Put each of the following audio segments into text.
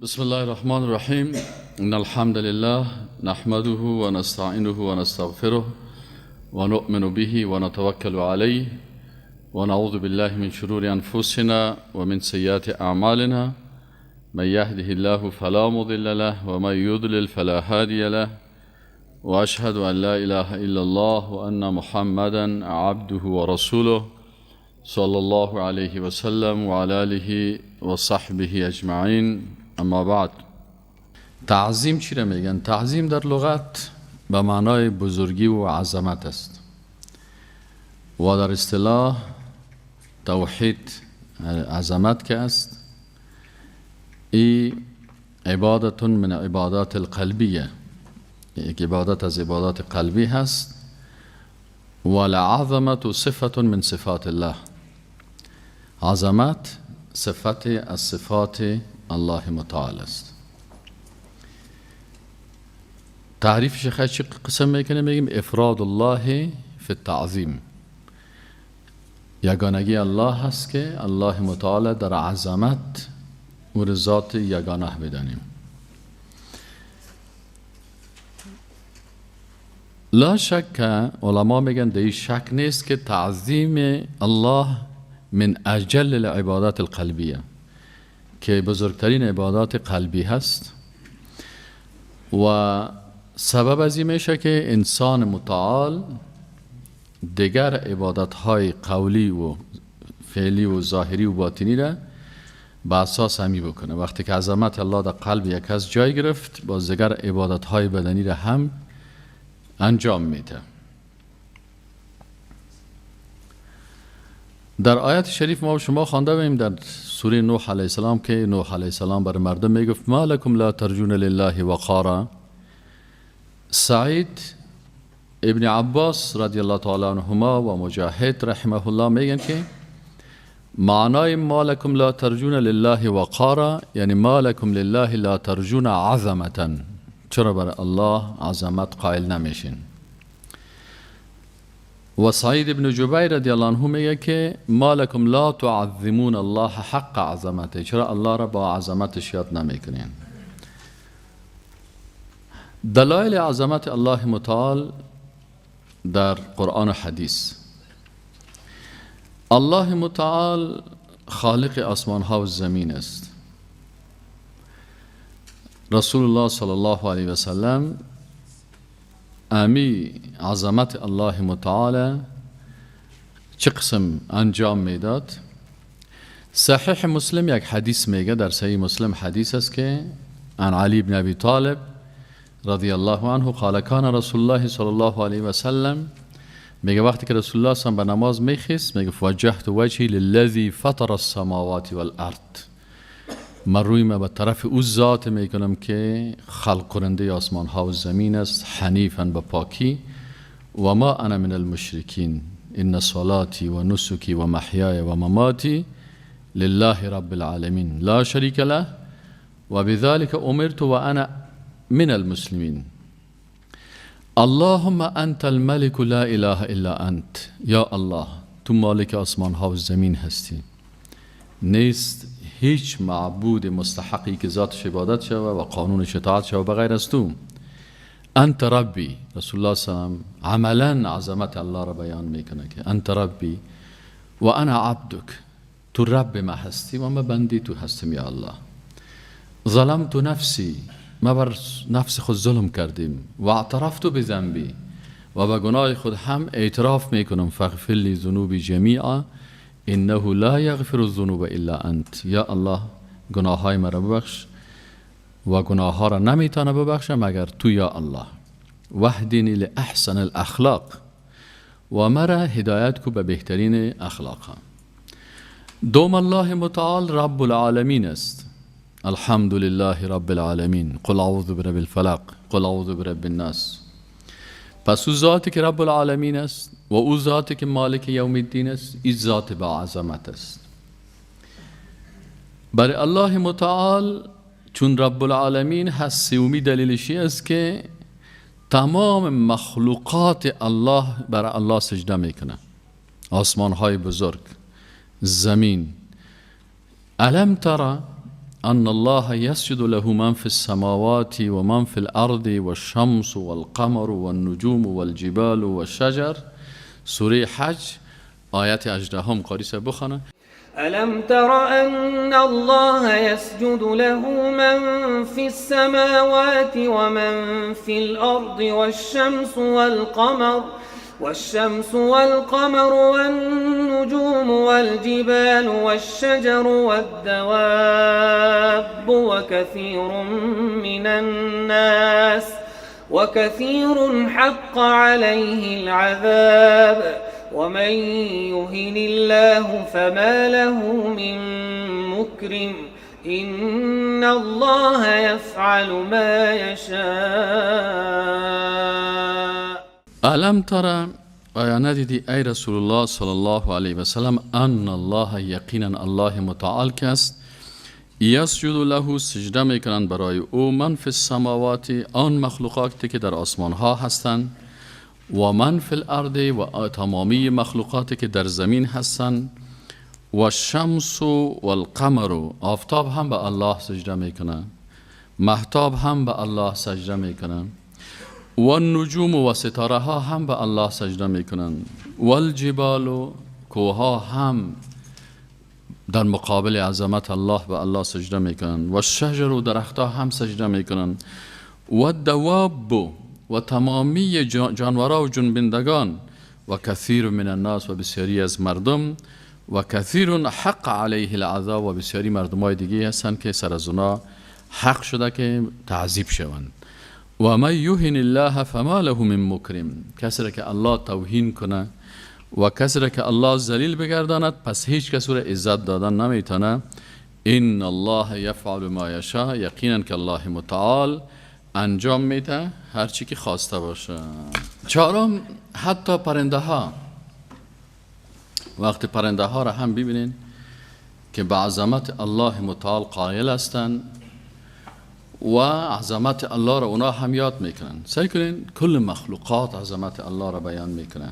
بسم الله الرحمن الرحیم. ان الحمد لله نحمده ونستعینه ونستغفره ونؤمن به ونتوکل علیه ونعوذ بالله من شرور انفسنا ومن سیئات اعمالنا. من يهده الله فلا مضل له ومن يضلل فلا هادي له، واشهد ان لا اله الا الله وان محمدا عبده ورسوله صلى الله عليه وسلم وعلى آله وصحبه اجمعین. اما بعد. تعظیم چی را میگن؟ تعظیم در لغت به معنای بزرگی و عظمت است و در اصطلاح توحید عظمت که است، ای عبادت من عبادات القلبیه، یک عبادت از عبادات قلبی هست. والعظمت صفت من صفات الله، عظمت صفت از صفات الله متعال است. تعریفش خیلی چی قسم میکنه؟ میگیم افراد الله فی التعظیم، یگانگی الله هست که الله متعال در عظمت او را ذات یگانه بدانیم. لا شک علما میگن در شک نیست که تعظیم الله من اجل العبادات القلبیه، که بزرگترین عبادات قلبی هست و سبب از این میشه که انسان متعال دیگر عبادت‌های قولی و فعلی و ظاهری و باطنی را به اساس همی بکنه. وقتی که عظمت الله در قلب یک کس جای گرفت، باز دیگر عبادت‌های بدنی را هم انجام میده. در آیت شریف ما شما خوانده بودیم در سوره نوح علیه السلام که نوح علیه السلام بر مردم میگفت ما لکم لا ترجون لله وقارا. سعید ابن عباس رضی الله تعالی عنهما و مجاهد رحمه الله میگن که معنای ما لکم لا ترجون لله وقارا یعنی ما لکم لله لا ترجون عظمتا، چرا بر الله عظمت قائل نمیشین. و سعید ابن جبیر رضی الله عنه میگه که ما لکم لا تعظمون الله حق عظمته، چرا الله را با عظمتش یاد نمیکنین. دلایل عظمت الله متعال در قرآن و حدیث. الله متعال خالق آسمان ها و زمین است. رسول الله صلی الله علیه و سلم امی عظمت الله متعال چه قسم انجام میداد؟ صحیح مسلم یک حدیث میگه، در صحیح مسلم حدیث است که عن علی بن ابی طالب رضی الله عنه قال کان رسول الله صلی الله علیه و سلم، میگه وقتی که رسول الله صلی به نماز میخیست میگه وجهت وجهی للذی فطر السماوات والارض، من روی ما به طرف او ذات میکنم که خلق کننده آسمان ها و زمین است، حنیفا به پاکی، و ما انا من المشرکین، ان صلاتی و نسکی و محیای و مماتی لله رب العالمین لا شریک له و بذلك امرت و انا من المسلمین. اللهم انت الملک لا اله الا انت، یا الله تو مالک آسمان ها و زمین هستی، نیست هیچ معبود مستحقی که ذاتش عبادت شوه و قانونش اطاعت شوه بغیر از تو. انت ربی، رسول الله صلی الله علیه و سلم عملا عظمت الله را بیان میکنه که انت ربی و انا عبدک، تو رب ما هستی و ما بندی تو هستم یا الله. ظلمت نفسی، ما بر نفس خود ظلم کردیم، و اعترفت بذنبی، و به گناه خود هم اعتراف میکنم، فاغفر لی ذنوبی جمیعا انه لا یغفر الذنوب الا انت، یا الله گناه های مرا ببخش و گناه ها را نمیتونه ببخشم مگر تو یا الله. واهدنی لاحسن الاخلاق، و مرا هدایت کو به بهترین اخلاق ها. دوم الله متعال رب العالمین است. الحمد لله رب العالمین، قل اعوذ برب الفلق، قل اعوذ برب الناس. پس او ذاتی که رب العالمین است و او ذاتی که مالک یوم الدین است، این ذات با عظمت است. برای الله متعال چون رب العالمین هست، سومی دلیلشی است که تمام مخلوقات الله برای الله سجده میکنه، آسمان های بزرگ، زمین. الم ترى ان الله یسجد له من فی السماوات و من فی الارض والشمس والقمر والنجوم والجبال والشجر. سوره حج آیت 18 قاری صاحب بخونه. الم تر ان الله يسجد له من في السماوات ومن في الارض والشمس والقمر والنجوم والجبال والشجر والدواب وكثير من الناس وكثير حق عليه العذاب ومن يهن الله فما له من مكرم إن الله يفعل ما يشاء. الم ترى، آیا ندیدی ای رسول الله صلی الله علیه و سلم، ان الله یقینا الله متعال که است، یسجد له سجده میکنند برای او، من فی السماوات آن مخلوقاتی که در آسمان ها هستند، و من فی الارض و تمامی مخلوقاتی که در زمین هستند، و الشمس و القمر، آفتاب هم به الله سجده میکنه، مهتاب هم به الله سجده میکنه، و النجوم و ستاره ها هم به الله سجده میکنن، و الجبال کوها هم در مقابل عظمت الله به الله سجده میکنن، و الشجر و درختها هم سجده میکنن، و الدواب و تمامی جانورا و جنبندگان، و کثیر من الناس و بسیاری از مردم، و کثیر حق علیه العذاب و بسیاری مردمای دیگه هستند که سر از اونا حق شده که تعذیب شوند. و من یهن الله فما له من مکرم، کسی را که الله توهین کنه و کسی را که الله ذلیل بگرداند پس هیچ کس را عزت دادن نمیتونه. ان الله یفعل ما یشاء، یقینا که الله متعال انجام میده هر چی که خواسته باشه. چهارم، حتی پرنده ها، وقتی پرنده ها را هم ببینین که به عظمت الله متعال قائل هستند و عظمت الله را اونا هم یاد میکنن. سعی کنین کل مخلوقات عظمت الله را بیان میکنن.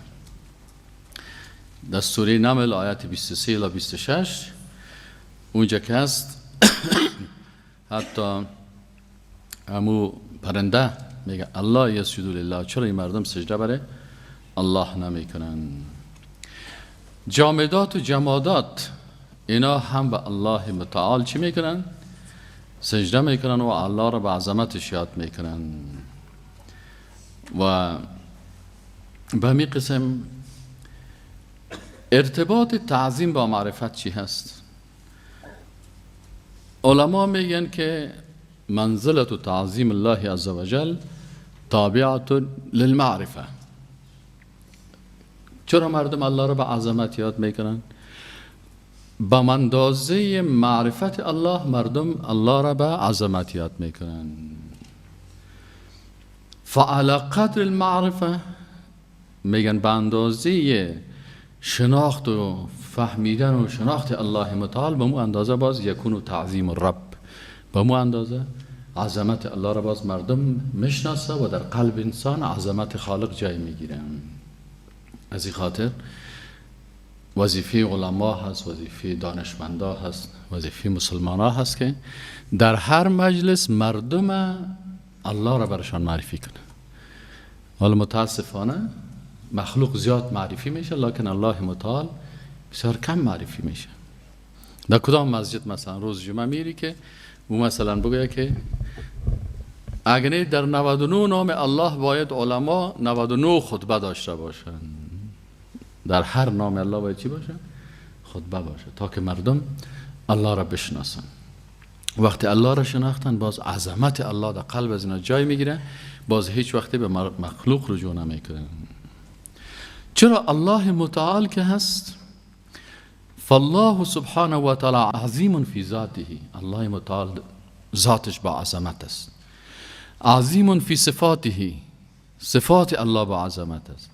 در سوره نمل آیت 23 الی 26 اونجا که هست، حتی امو پرنده میگه الله یسجد لله، چرا این مردم سجده برای الله نمیکنن؟ جامدات و جمادات اینا هم به الله متعال چی میکنن؟ سجده میکنن و الله را به عظمتش یاد میکنن. و به همین قسم ارتباط تعظیم با معرفت چی هست؟ علما میگن که منزلة تعظیم الله عز وجل تابعة للمعرفه. چرا مردم الله را به عظمت یاد میکنن؟ به اندازه معرفت الله مردم الله را به عظمت یاد میکنن. فعلى قدر المعرفه میگن به اندازه شناخت و فهمیدن و شناخت الله متعال به مو اندازه باز یکون و تعظیم الرب، به مو اندازه عظمت الله را باز مردم میشناسه و در قلب انسان عظمت خالق جای میگیره. از این خاطر وظیفه علما هست، وظیفه دانشمندا هست، وظیفه مسلمان هست که در هر مجلس مردم الله را برشان معرفی کنه. حالا متاسفانه مخلوق زیاد معرفی میشه، لکن الله متعال بسیار کم معرفی میشه. در کدام مسجد مثلا روز جمعه میری که او مثلا بگوید که اگه در 99 نام الله باید علما 99 خطبه داشته باشن. در هر نام الله باید چی باشه؟ خطبه باشه تا که مردم الله را بشناسن. وقتی الله را شناختن باز عظمت الله در قلب از اینا جای میگیره، باز هیچ وقتی به مخلوق رجوع نمیکنن. چرا الله متعال که هست، فالله سبحانه و تعالی عظیم فی ذاته، الله متعال ذاتش با عظمت است. عظیم فی صفاته، صفات الله با عظمت است.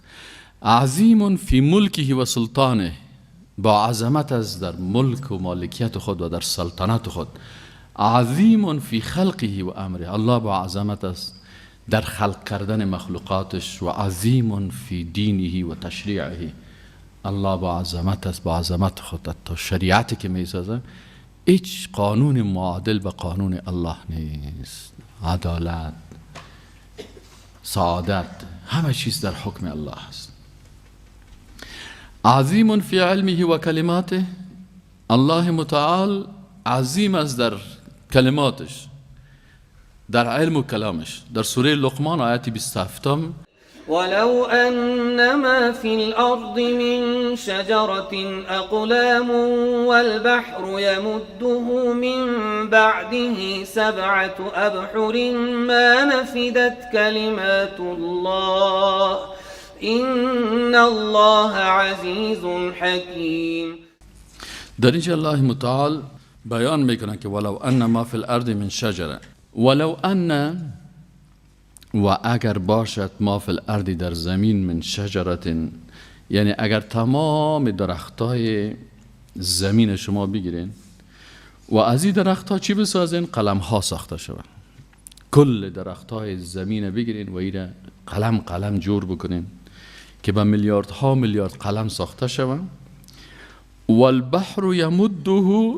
عظیم فی ملکه و سلطانه، با عظمت است در ملک و مالکیت خود و در سلطنت خود. عظیم فی خلقه و امره، الله با عظمت است در خلق کردن مخلوقاتش. و عظیم فی دینه و تشریعه، الله با عظمت است، با عظمت خود تا شریعتی که میسازه هیچ قانون معادل به قانون الله نیست. عدالت، سعادت، همه چیز در حکم الله است. عظیم فی علمه و کلماته، الله متعال عظیم است در کلماتش، در علم و کلامش. در سوره لقمان آیت 27 ولو أن ما في الأرض من شجرة أقلام والبحر يمده من بعده 7 أبحر ما نفدت كلمات الله إن الله عزيز حكيم. در اینجا الله متعال بیان میکنه که ولو أن ما في الأرض من شجرة، ولو أن و اگر باشد ما فی الارض در زمین من شجرت، یعنی اگر تمام درختای زمین شما بگیرین و از این درختها چی بسازین؟ قلم ها ساخته شود. کل درختای زمین بگیرین و ایره قلم قلم جور بکنین که به میلیاردها میلیارد قلم ساخته شود. والبحر یمده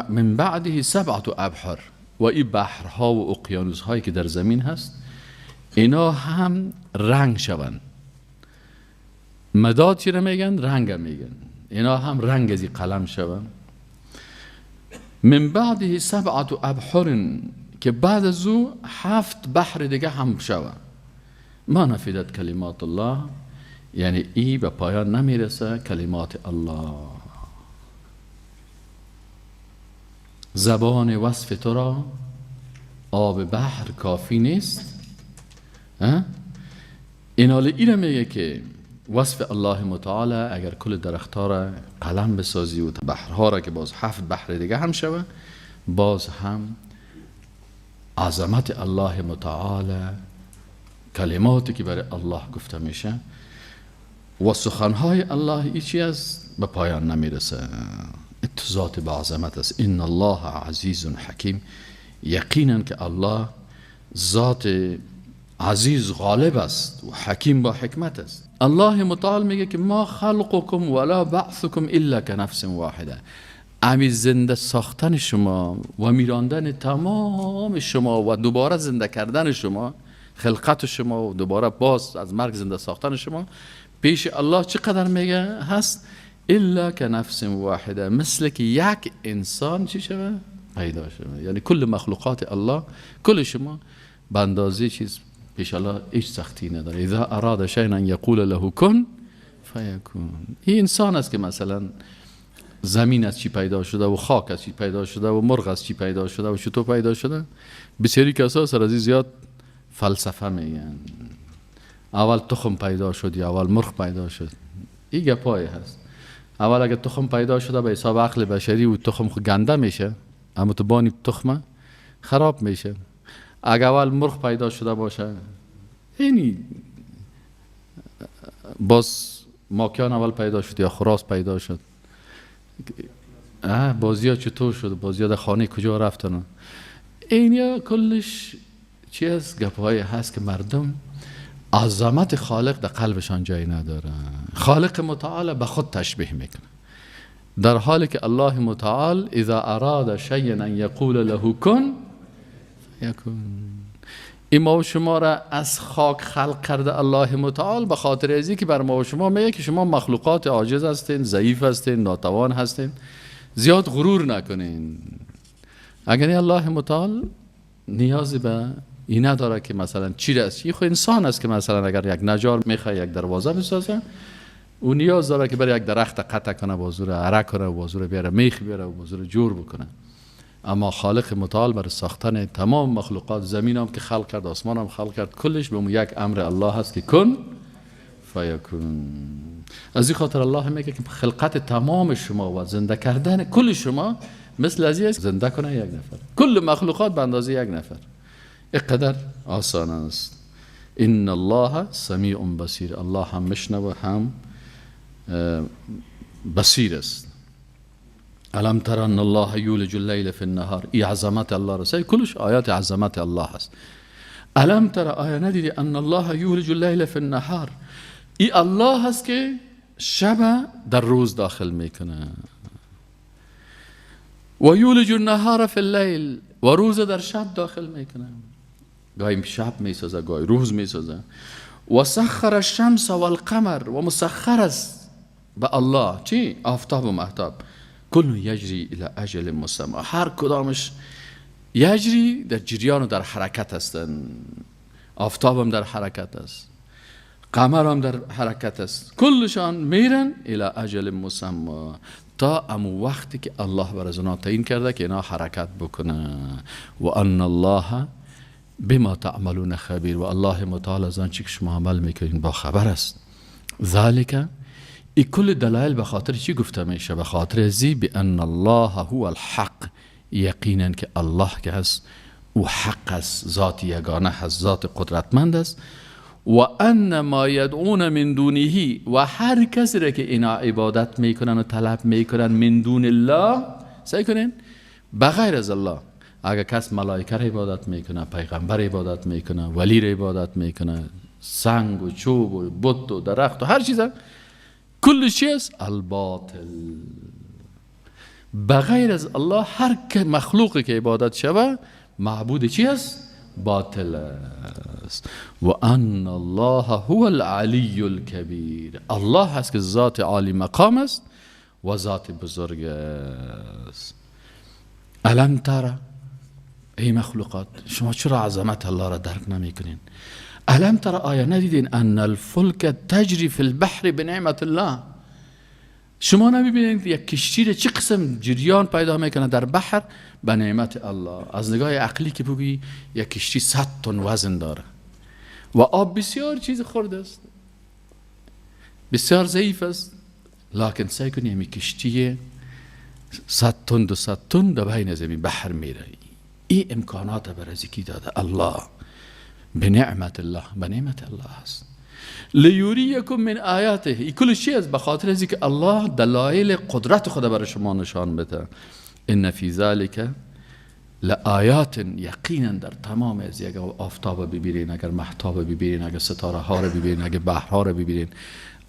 من بعده 7 ابحر، و این بحرها و اقیانوس هایی که در زمین هست اینا هم رنگ شوند. مداد چی رو میگن؟ رنگ میگن. اینا هم رنگ از قلم شوند. من بعده 7 ابحر، که بعد از او 7 بحر دیگه هم شوند. ما نفدت کلمات الله، یعنی ای به پایان نمیرسه کلمات الله. زبان وصف تو را آب بحر کافی نیست. این حال اینه میگه که وصف الله متعال اگر کل درختها را قلم بسازی و بحرها را که باز 7 بحر دیگه هم شوه، باز هم عظمت الله متعال، کلماتی که برای الله گفته میشه و سخنهای الله ای چی است؟ به پایان نمیرسه. ذات به عظمت است. ان الله عزیز حکیم، یقینا که الله ذات عزیز غالب است و حکیم با حکمت است. الله متعال میگه که ما خلقکم ولا بعثکم الا کنفس واحده، امی زنده ساختن شما و میراندن تمام شما و دوباره زنده کردن شما، خلقت شما و دوباره باز از مرگ زنده ساختن شما پیش الله چقدر میگه هست؟ الا کنفس واحده، مثل که یک انسان چی شوه؟ پیدا شوه. یعنی کل مخلوقات الله، کل شما به اندازه چیز پیش الله هیچ سختی نداره. اذا اراد شیئا ان یقول له کن فیکون. این انسان است که مثلا زمین از چی پیدا شده و خاک از چی پیدا شده و مرغ از چی پیدا شده و چطور پیدا شده. بسیاری کسا سر از زیاد فلسفه میگن، اول تخم پیدا شد یا اول مرغ پیدا شد. این گپای هست. اول اگه تخم پیدا شده به حساب عقل بشری و تخم خو گنده میشه، اما تو بانی تخمه خراب میشه. اگه اول مرغ پیدا شده باشه، اینی باز ماکیان اول پیدا شد یا خراس پیدا شد، بازی ها چطور شد، بازی ها در خانه کجا رفتن، اینیا کلش چی هست؟ گپهای هست که مردم عظمت خالق در قلبشان جای نداره. خالق متعال به خود تشبیه میکنه، در حالی که الله متعال اذا اراد شیئا ان یقول له کن فیکون. این ما و شما را از خاک خلق کرده الله متعال به خاطر ازی که بر ما و شما میگه که شما مخلوقات عاجز هستین، ضعیف هستین، ناتوان هستین، زیاد غرور نکنین. اگر الله متعال نیازی به این نداره که مثلا چی است، این خو انسان است که مثلا اگر یک نجار میخواد یک دروازه بسازه، او نیاز داره که برای یک درخت قطع کنه، بازور اره کنه، بازور بیاره میخ بیاره، بازور جور بکنه. اما خالق متعال برای ساختن تمام مخلوقات، زمین هم که خلق کرد، آسمان هم خلق کرد، کلش به یک امر الله هست که کن فیکون. از این خاطر الله میگه که خلقت تمام شما و زنده کردن کل شما مثل از این زنده کنه یک نفر، کل مخلوقات به اندازه یک نفر، اقدر آسان است. ان الله سمیع بصیر، الله هم مشنو هم بصیر است. الم تر ان الله یولج اللیل فی النهار، ای عظمت الله را، کلش آیات عظمت الله است. الم تر، آیا ندیدی ان الله یولج اللیل فی النهار، ای الله هست که شب در روز داخل میکنه. و یولج النهار فی اللیل، و روز در شب داخل میکنه، گاهی شب میسازه گاهی روز میسازه. و سخر الشمس والقمر، و مسخر است به الله چی؟ آفتاب و مهتاب. کل یجری الی اجل مسمى، هر کدامش یجری در جریان و در حرکت هستند. آفتاب هم در حرکت است، قمر هم در حرکت است، کلشان میرن الی اجل مسمى، تا امو وقتی که الله بر از اونا تعیین کرده که اینا حرکت بکنه. و ان الله بما تعملون خبیر، و الله متعال از آنچه که شما عمل میکنین با خبر است. ذالک، ای کل دلایل به خاطر چی گفته میشه؟ به خاطر ازی بان الله هو الحق، یقینا که الله که هست او حق است، ذات یگانه هست، ذات قدرتمند است. و ان ما یدعون من دونه، و هر کسی را که اینا عبادت میکنن و طلب میکنن من دون الله، سعی کنین بغیر از الله، اگر کس ملائکه را عبادت میکنه، پیغمبر عبادت میکنه، ولی را عبادت میکنه، سنگ و چوب و بت و درخت و هر چیز، کل چیز الباطل، بغیر از الله هر مخلوقی که عبادت شوه معبود چی است؟ باطل است. و ان الله هو العلی الکبیر، الله هست که ذات عالی مقام است و ذات بزرگ است. الم تر، ای مخلوقات شما چرا عظمت الله را درک نمی کنین؟ الم تر، آیا ندیدین ان الفلک تجری فی البحر بنعمت الله، شما نمیبینید یک کشتی را چه قسم جریان پیدا میکنه در بحر به نعمت الله؟ از نگاه عقلی که بگویی یک کشتی 100 تن وزن داره و آب بسیار چیز خرد است، بسیار ضعیف است، لکن سعی کنی همی کشتی 100 تن 200 تن در بین زمین بحر میره. این امکانات بر کی داده؟ الله، به نعمت الله، به نعمت الله است. لیوریکم من آیاته، این کل چی است؟ به خاطر از اینکه الله دلایل قدرت خود برای شما نشان بده. ان فی ذلک لآیات، یقینا در تمام از اگر آفتاب ببینین، اگر مهتاب ببینین، اگر ستاره ها رو ببینین، اگر بحرها رو ببینین،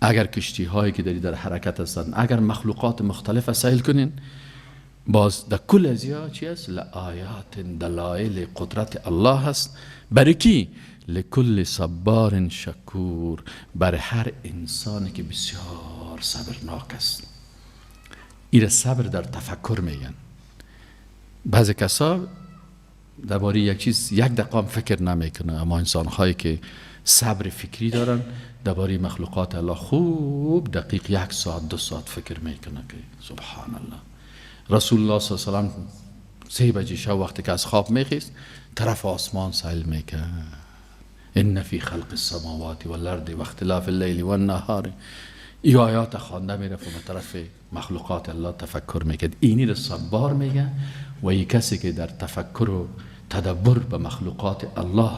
اگر کشتی هایی که در حرکت هستند، اگر مخلوقات مختلف سیل کنین، باز در کل از یا چی است؟ لآیات، دلایل قدرت الله هست. برای کی؟ لکل صبار شکور، برای هر انسانی که بسیار صبرناک است. ایره صبر در تفکر میگن. بعضی کسا درباره یک چیز یک دقیقه فکر نمیکنه، اما انسان هایی که صبر فکری دارن درباره مخلوقات الله خوب دقیق 1 ساعت 2 ساعت فکر میکنه که سبحان الله. رسول الله صلی الله علیه و سلم 3 بجه شب وقتی که از خواب میخیست طرف آسمان سیل میکرد. ان فی خلق السماوات والارض و اختلاف اللیل والنهار، ای آیات خوانده میرفت و به طرف مخلوقات الله تفکر میکرد. اینی را صبار میگه و ای کسی که در تفکر و تدبر به مخلوقات الله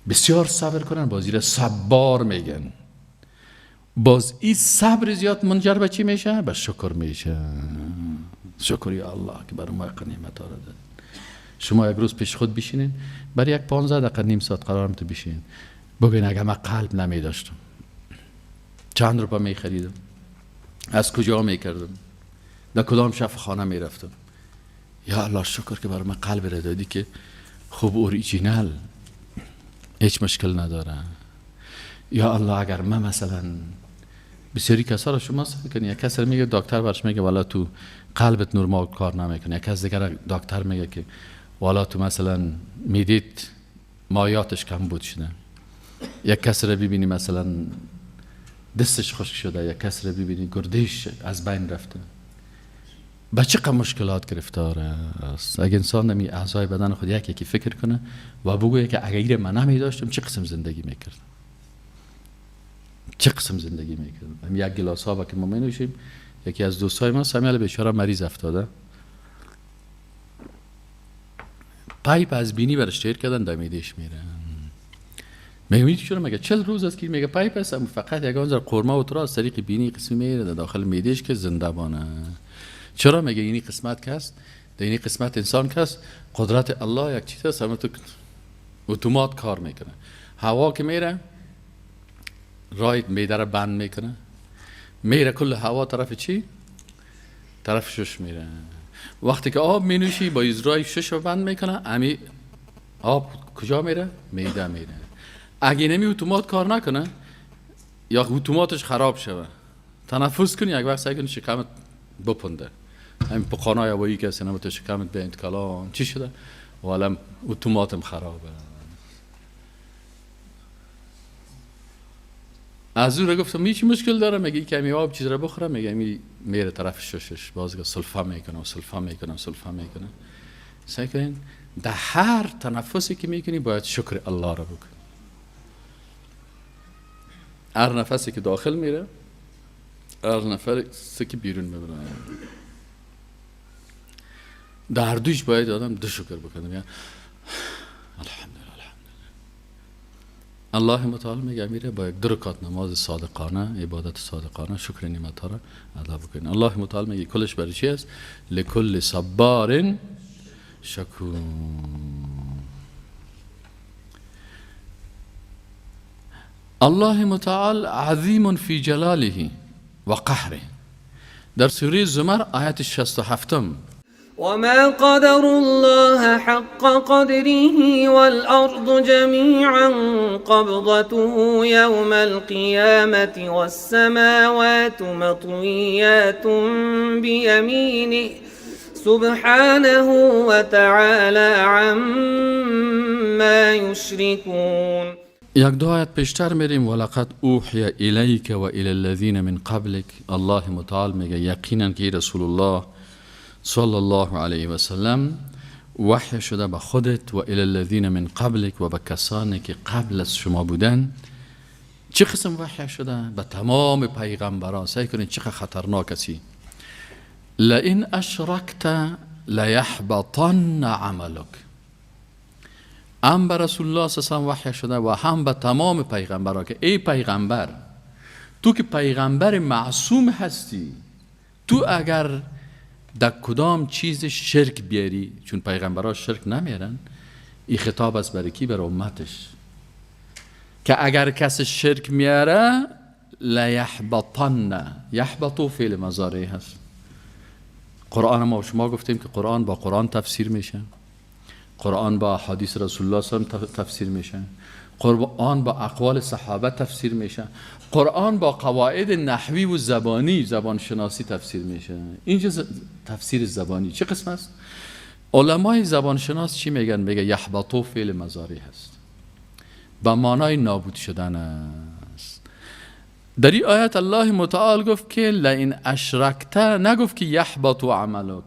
بسیار صبر کنن باز را صبار میگن. باز این صبر زیاد منجر به چی میشه؟ به شکر میشه. شکر یا الله که برای ما نعمت ها را داد. شما یک روز پیش خود بشینین، برای یک 15 دقیقه نیم ساعت قرارم تو بشینین، بگین اگر من قلب نمی داشتم چند روپه می خریدم، از کجا می کردم، در کدام شفاخانه می رفتم. یا الله شکر که برای من قلب را دادی که خوب اوریجینال هیچ مشکل نداره. یا الله اگر من مثلا بسیاری کسا را شما سوال کنی، یک کس میگه دکتر برش میگه والا تو قلبت نرمال کار نمیکنه، یک کس دیگر دکتر میگه که والا تو مثلا میدید مایاتش کم بود شده، یک کس را ببینی مثلا دستش خشک شده، یک کس را ببینی گردش از بین رفته، به چقدر مشکلات گرفتار است. اگه انسان نمی اعضای بدن خود یک یکی فکر کنه و بگویه که اگر من نمی داشتم چه قسم زندگی میکردم، چه قسم زندگی میکردم. یک گلاس آب که ما می نوشیم، یکی از دوستای ما سمیل بیچاره مریض افتاده، پایپ از بینی برش تیر کردن دمیدش میره. میگه چرا؟ مگه 40 روز است که میگه پایپ است، اما فقط یگان ذره قرمه و ترا از طریق بینی قسمی میره در داخل معدهش که زنده بانه. چرا؟ میگه اینی قسمت که هست، در اینی قسمت انسان که هست، قدرت الله یک چیز است، تو اتومات کار میکنه. هوا که میره رای میده را بند میکنه، میره کل هوا طرف چی؟ طرف شش میره. وقتی که آب می نوشی با ازرای شش رو بند میکنه، امی آب کجا میره؟ معده میره. اگه نمی اتومات کار نکنه یا اتوماتش خراب شوه، تنفس کنی یک وقت سعی کنی شکمت بپنده، همین پخانای هوایی که هست تو شکمت به کلان چی شده؟ والم اتوماتم خرابه. از او را گفتم هیچ مشکل داره؟ میگه کمی آب چیز را بخوره، میگه می میره طرف ششش، باز سلفه میکنه و سلفه میکنه و سلفه میکنه. سعی کنین در هر تنفسی که میکنی باید شکر الله را بکنی. هر نفسی که داخل میره، هر نفسی که بیرون میبره، در دوش باید آدم دو شکر بکنه. میگه الحمدلله الحمدلله. الله متعال میگه میره با یک دو رکعت نماز صادقانه، عبادت صادقانه، شکر نعمت ها را ادا بکنه. الله متعال میگه کلش برای چی است؟ لکل صبار شکور. الله متعال عظیم فی جلاله و قهره. در سوره زمر آیت 67 وما قدر الله حق قدره والأرض جميعا قبضته يوم القيامة والسماوات مطويات بيمينه سبحانه وتعالى عما يشركون. یک دو آیت پیشتر میریم. ولقد اوحی الیک و الی الذین من قبلک. الله متعال میگه یقینا که رسول الله صلی الله علیه و سلم وحی شده به خودت و الی الذین من قبلک و به کسانی که قبل از شما بودن. چه قسم وحی شده؟ به تمام پیغمبران. سعی کنید چه خطرناک هستی. لئن اشرکت لیحبطن عملک. هم به رسول الله صلی الله علیه و وحی شده و هم به تمام پیغمبران که ای پیغمبر، تو که پیغمبر معصوم هستی، تو اگر در کدام چیز شرک بیاری، چون پیغمبرها شرک نمیارن، این خطاب است برای کی؟ برای امتش، که اگر کس شرک میاره لیحبطن. یحبطو فعل مضارع هست. قرآن ما شما گفتیم که قرآن با قرآن تفسیر میشه، قرآن با حدیث رسول الله صلی الله علیه و سلم تفسیر میشه، قرآن با اقوال صحابه تفسیر میشه، قرآن با قواعد نحوی و زبانی، زبان شناسی تفسیر میشه. اینجا تفسیر زبانی چه قسم است؟ علمای زبان شناس چی میگن؟ میگه یحبطو فعل مضارع هست، به معنای نابود شدن است. در این آیت الله متعال گفت که لئن اشرکت، نگفت که یحبطو عملک،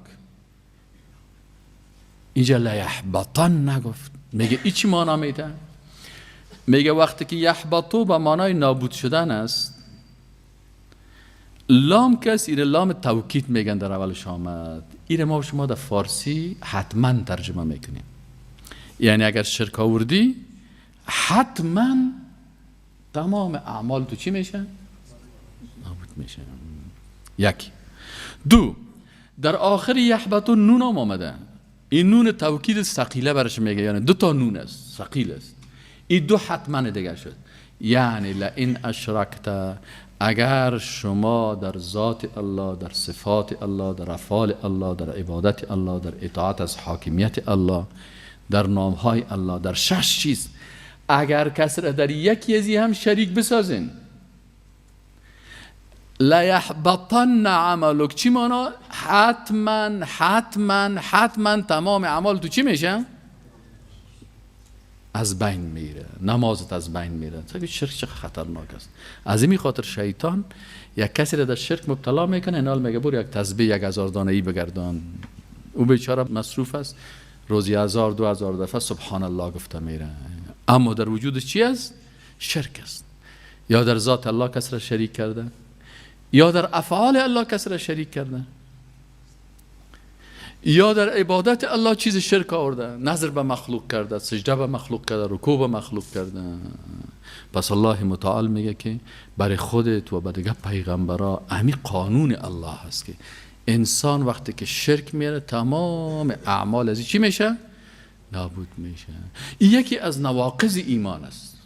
اینجا لیحبطن نگفت. میگه ای چی معنا میده؟ میگه وقتی که یحبطو به معنای نابود شدن است، لام کس ایره لام توکید میگن در اولش آمد. ایره ما شما در فارسی حتما ترجمه میکنیم، یعنی اگر شرک آوردی حتما تمام اعمال تو چی میشه؟ نابود میشه. یک. دو، در آخر یحبطو نون هم آمده. این نون توکید ثقیله برش میگه، یعنی دو تا نون است، ثقیل است. این دو حتما دیگه شد. یعنی لئن اشرکت، اگر شما در ذات الله، در صفات الله، در افعال الله، در عبادت الله، در اطاعت از حاکمیت الله، در نامهای الله، در شش چیز اگر کس را در یکی از هم شریک بسازین، لیحبطن عملک، چی معنا؟ حتما حتما حتما تمام اعمال تو چی میشه؟ از بین میره، نمازت از بین میره. شرک چه خطرناک است. از این خاطر شیطان یک کسی را در شرک مبتلا میکنه، اینال میگه برو یک تسبیح 1000 دانه ای بگردان. او بیچاره مصروف است، روزی 1000 2000 دفعه سبحان الله گفته میره، اما در وجودش چی است؟ شرک است. یا در ذات الله کس را شریک کرده، یا در افعال الله کس را شریک کرده، یا در عبادت الله چیز شرک آورده، نظر به مخلوق کرده، سجده به مخلوق کرده، رکوع به مخلوق کرده. پس الله متعال میگه که برای خودت و برای دیگه پیغمبرا همین قانون الله هست که انسان وقتی که شرک میاره تمام اعمال از چی میشه؟ نابود میشه. این یکی از نواقض ایمان است.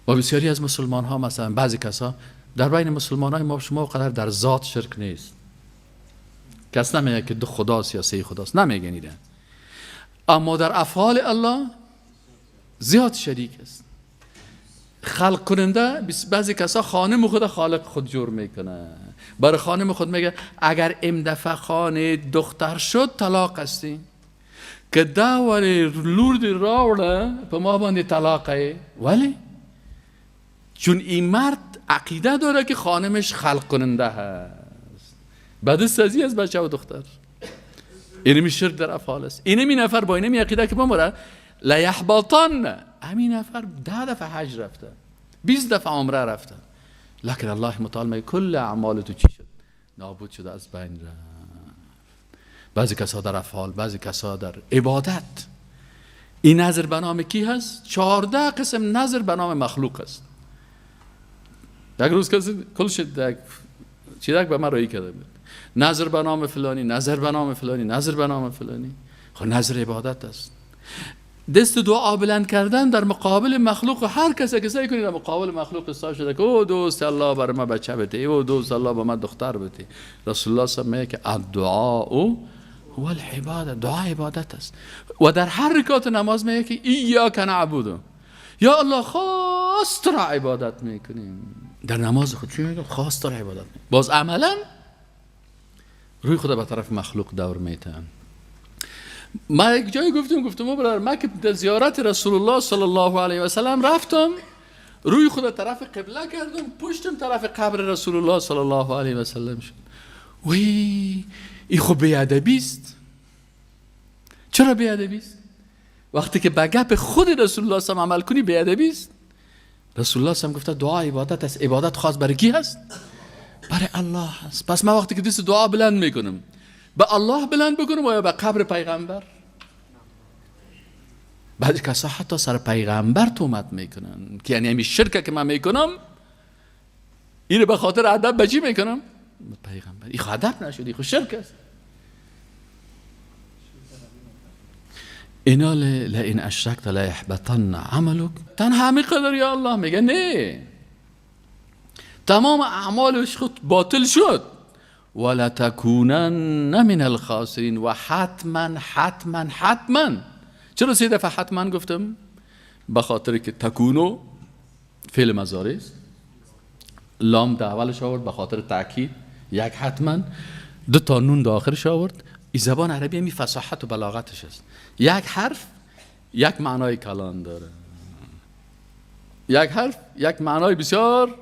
و بسیاری از مسلمان ها، مثلا بعضی کسا در بین مسلمان های ما شما قدر در ذات شرک نیست، کس نمیگه که دو خداست یا سه خداست، نمیگه نیره. اما در افعال الله زیاد شریک است. خلق کننده، بعضی کسا خانم خود خالق خود جور میکنه. برای خانم خود میگه اگر ام دفعه خانه دختر شد طلاق هستی، که دا وری لور دی راوړه په ما باندې طلاقه. ولی چون این مرد عقیده داره که خانمش خلق کننده هست، بعد سازی از بچه و دختر، اینمی شرک در افعال است. اینمی نفر با اینمی عقیده که بمره لیحبطن، همین نفر 10 دفعه حج رفته، 20 دفعه عمره رفته، لکن الله متعال میگه کل اعمال تو چی شد؟ نابود شده، از بین رفت. بعضی کسا در افعال، بعضی کسا در عبادت. این نظر به نام کی هست؟ 14 قسم نظر به نام مخلوق است. یک روز کسی کل شد چیزک به من رایی کرده بود، نظر به نام فلانی، نظر به نام فلانی، نظر به نام فلانی. خب نظر عبادت است. دست دعا بلند کردن در مقابل مخلوق، هر کسی که سعی کنی در مقابل مخلوق استاد شده که او دوست الله برای ما بچه بده، او دوست الله به من دختر بده. رسول الله صلی الله علیه و میگه که الدعاء هو العباده، دعا عبادت است. و در هر رکعت نماز میگه که ایاک نعبد، یا الله خاص را عبادت میکنیم. در نماز خود چی میگه؟ خاص را عبادت میکنیم. باز عملا روی خدا به طرف مخلوق دور میتن. ما یک جایی گفتم برادر، ما که در زیارت رسول الله صلی الله علیه و سلم رفتم، روی خود طرف قبله کردم، پشتم طرف قبر رسول الله صلی الله علیه و سلم شد. وی این خب بی‌ادبی است. چرا بی‌ادبی است؟ وقتی که به گپ خود رسول الله صلی عمل کنی بی‌ادبی است. رسول الله صلی گفته دعا عبادت است. عبادت خاص برای کی هست؟ برای الله هست. پس ما وقتی که دست دعا بلند میکنم، به الله بلند بکنم یا به قبر پیغمبر؟ بعضی کسا حتی سر پیغمبر تهمت میکنن که یعنی همین شرکه که من میکنم اینو به خاطر ادب به چی میکنم؟ پیغمبر. این خو ادب نشد، این خو شرک است. اینا لئن اشرکت لیحبطن عملک، تنها همین قدر یا الله؟ میگه نه، تمام اعمالش خود باطل شد. ولتکونن من الخاسرین، و حتما حتما حتما. چرا سه دفعه حتما گفتم؟ به خاطر که تکونو فعل مضارع است، لام در اولش آورد به خاطر تاکید، یک حتما، دو تا نون در آخرش آورد. این زبان عربی می فصاحت و بلاغتش است. یک حرف یک معنای کلان داره، یک حرف یک معنای بسیار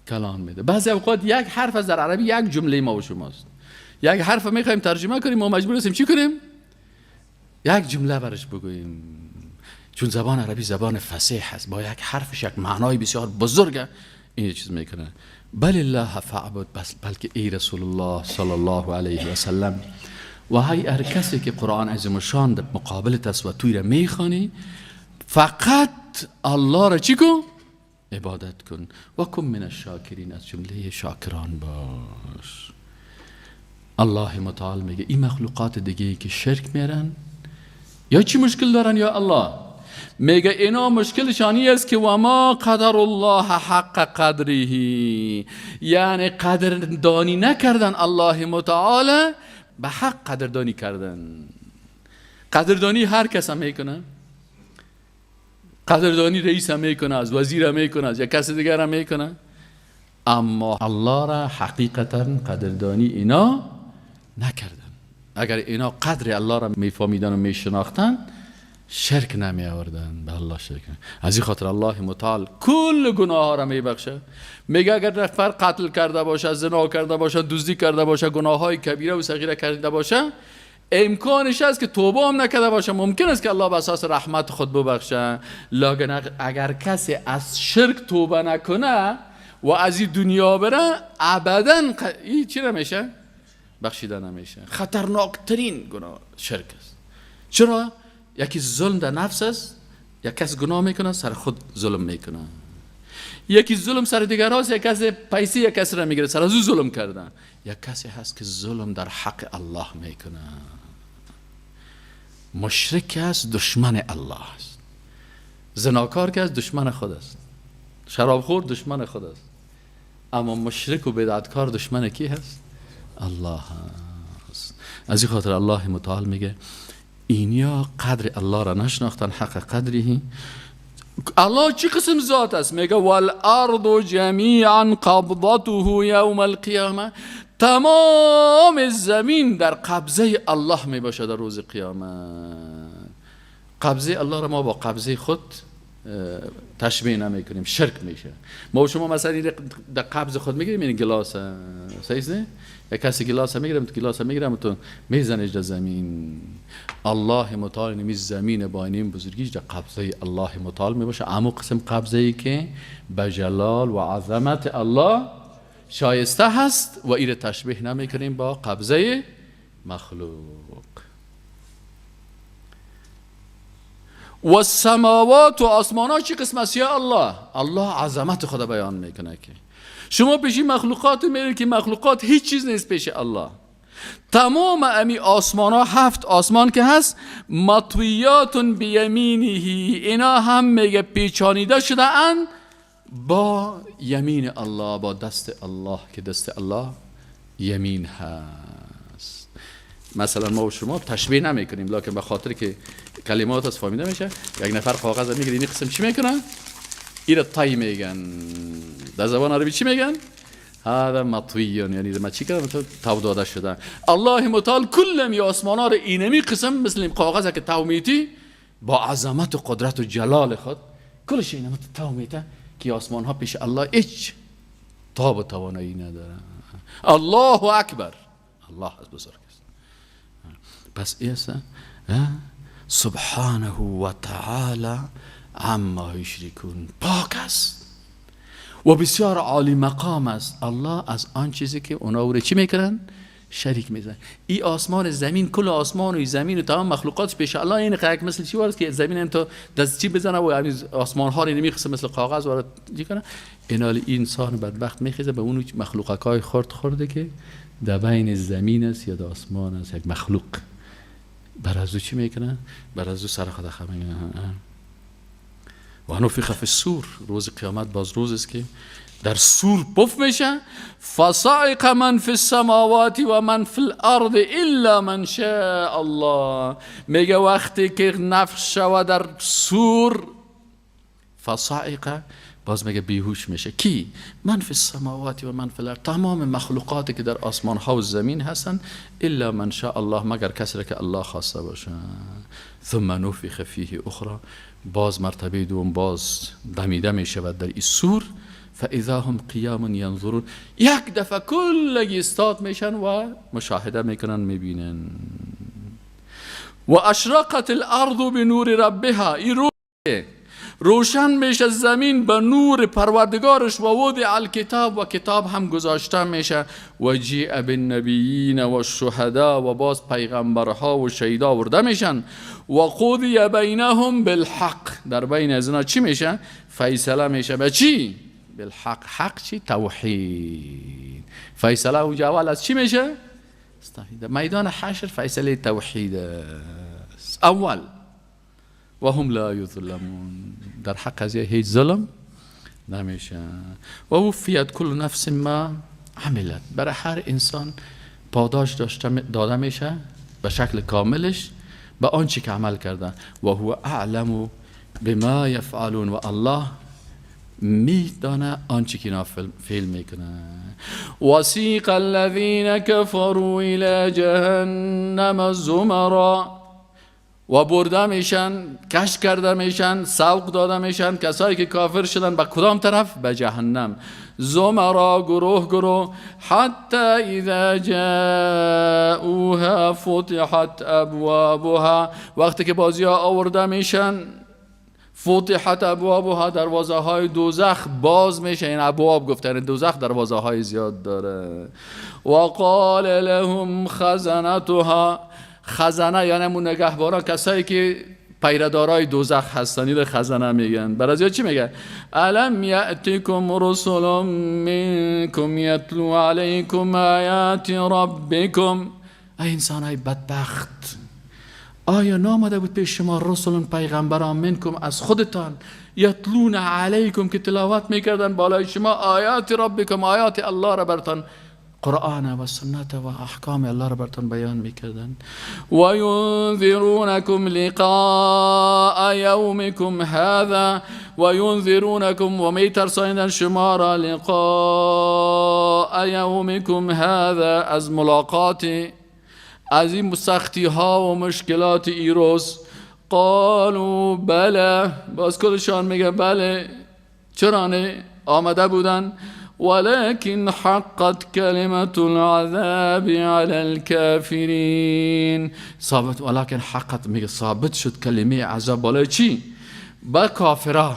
کلان میده. بعضی اوقات یک حرف از در عربی یک جمله ما و شماست. یک حرف میخوایم ترجمه کنیم، ما مجبور هستیم چی کنیم؟ یک جمله برش بگوییم، چون زبان عربی زبان فصیح است، با یک حرفش یک معنای بسیار بزرگه این چیز میکنه. بل الله فاعبد، بس بلکه ای رسول الله صلی الله علیه و سلم و هر کسی که قرآن عظیم شان در مقابل است و توی را میخوانی، فقط الله را چی کن؟ عبادت کن. و کن من الشاکرین، از جمله شاکران باش. الله متعال میگه این مخلوقات دیگه که شرک میرن یا چی مشکل دارن یا الله؟ میگه اینا مشکلشانی است که و ما قدر الله حق قدره، یعنی قدردانی نکردن الله متعال، به حق قدردانی کردن. قدردانی هر کس هم میکنه، قدردانی رئیس هم میکنه، از وزیر هم میکنه، از یک کس دیگر هم میکنه، اما الله را حقیقتا قدردانی اینا نکردن. اگر اینا قدر الله را میفهمیدن و میشناختن، شرک نمی آوردن، به الله شرک نمی. از این خاطر الله متعال کل گناه ها را میبخشه. میگه اگر نفر قتل کرده باشه، زنا کرده باشه، دزدی کرده باشه، گناه های کبیره و صغیره کرده باشه، امکانش هست که توبه هم نکرده باشه، ممکن است که الله به اساس رحمت خود ببخشه. لکن اگر کسی از شرک توبه نکنه و از این دنیا بره، ابدا این چی نمیشه؟ بخشیده نمیشه. خطرناکترین گناه شرک است. چرا؟ یکی ظلم در نفس است، یک کس گناه میکنه سر خود ظلم میکنه، یکی ظلم سر دیگر هست، یک کس پیسه یک کس را میگیره سر از او ظلم کردن، یک کسی هست که ظلم در حق الله میکنه، مشرک است، دشمن الله است، زناکار که است دشمن خود است، شرابخور دشمن خود است، اما مشرک و بدعتکار دشمن کی هست؟ الله از این خاطر الله متعال میگه اینیا قدر الله را نشناختن حق قدره. الله چی قسم ذات است؟ میگه والارض جمیعا قبضته یوم القیامه، تمام زمین در قبضه الله می باشه در روز قیامت. قبضه الله را ما با قبضه خود تشبیه نمی کنیم، شرک میشه. ما و شما مثلا در قبض خود میگیریم، این گلاس صحیح نه؟ یک کسی گلاس میگیرم، تو گلاس میگیرم، تو میزنیش در زمین. الله متعال نمی زمین با این بزرگیش در قبضه الله متعال می باشه. اما قسم قبضه ای که به جلال و عظمت الله شایسته هست و ایره تشبیه نمی کنیم با قبضه مخلوق. و السماوات و آسمان ها چی قسم است یا الله؟ الله عظمت خدا بیان میکنه که شما پیش مخلوقات میرید که مخلوقات هیچ چیز نیست پیش الله. تمام امی آسمان ها، 7 آسمان که هست، مطویات بیمینه، اینا هم میگه پیچانیده شده اند با یمین الله، با دست الله که دست الله یمین هست. مثلا ما و شما تشبیه نمی کنیم، لکن به خاطر که کلمات از فهمیده میشه، یک نفر کاغذ میگیره این قسم چی میکنن؟ ایره طی میگن. در زبان عربی چی میگن؟ هذا مطوی، یعنی ما چی کردم؟ تو داده شده. الله متعال کل می آسمان ها رو اینمی قسم مثل کاغذ که تو میتی با عظمت و قدرت و جلال خود کلش اینم تو میته که آسمان ها پیش الله هیچ تاب و توانایی نداره. الله اکبر، الله از بزرگ است. پس ایسا سبحانه و تعالی عما یشرکون، پاک است و بسیار عالی مقام است الله از آن چیزی که اونا او رو چی میکنن؟ شریک میزنن. ای آسمان زمین، کل آسمان و زمین و تمام مخلوقات پیش الله این قیق مثل چی وارد که زمین هم تو دست چی بزنه و آسمان ها رو نمیخسه مثل کاغذ وارد چی کنه. اینال انسان بدبخت میخیزه به اون مخلوقک های خرد خورده که در بین زمین است یا در آسمان است، یک مخلوق بر از او چی میکنه؟ بر از او سر خود خم میکنه. و نفخ فی الصور، روز قیامت باز روز است که در سور پف میشه. فصعق من فی السماوات و من فی الارض الا من شاء الله. میگه وقتی که نفخ شود در سور، فصعق، باز میگه بیهوش میشه. کی؟ من فی السماوات و من فی الارض، تمام مخلوقاتی که در آسمان ها و زمین هستن، الا من شاء الله، مگر کسی که الله خواسته باشه. ثم نفخ فیه اخرى، باز مرتبه دوم باز دمیده میشود در این سور. فاذا هم قیام ینظرون، یک دفعه کلگی استاد میشن و مشاهده میکنن، میبینن. و اشرقت الارض بنور ربها، این روشن میشه زمین به نور پروردگارش. و وضع الکتاب، و کتاب هم گذاشته میشه. و جیء بالنبیین و الشهدا، و باز پیغمبرها و شهیدا ورده میشن. و قضی بینهم بالحق، در بین از اینا چی میشه؟ فیصله میشه. به چی؟ بالحق. حق چی؟ توحید. فیصله اونجا اول از چی میشه؟ میدان حشر فیصله توحید است اول. و هم لا یظلمون، در حق از هیچ ظلم نمیشه. و وفیت کل نفس ما عملت، برای هر انسان پاداش داده میشه به شکل کاملش به آنچه که عمل کرده. و هو اعلم بما یفعلون، و الله میدانه آنچه که اینا فعل میکنه. وسیق الذین کفروا الی جهنم زمرا، و برده میشن، کش کرده میشن، سوق داده میشن کسایی که کافر شدن به کدام طرف؟ به جهنم. زمرا، گروه گروه. حتی اذا جاءوها فتحت ابوابها، وقتی که بازی ها آورده میشن، فتحت ابوابها، دروازه های دوزخ باز میشه. این ابواب گفتن دوزخ دروازه های زیاد داره. و قال لهم خزنتها، خزنه یعنی همون نگهبارا، کسایی که پیردارای دوزخ هستن، این خزنه میگن. برای چی میگن؟ الم یأتکم رسل منکم یتلو علیکم آیات ربکم. ای انسان های بدبخت، آیا نامده بود پیش شما رسول پیغمبران منکم از خودتان، یتلون علیکم که تلاوت میکردن بالای شما آیات ربکم، آیات الله را برتان قرآن و سنت و احکام الله را براتون بیان میکردن. و ینذرونکم لقاء یومکم هذا، و ینذرونکم و میترسایندن شما را، لقاء یومکم هذا، از ملاقات از این سختی ها و مشکلات ایروز. قالوا بله، باز کلشان میگه بله، چرا نه، آمده بودن. ولكن حقت كلمة العذاب على الكافرين، ثابت، ولكن حقت میگه ثابت شد کلمه عذاب بالای چی؟ با کافران.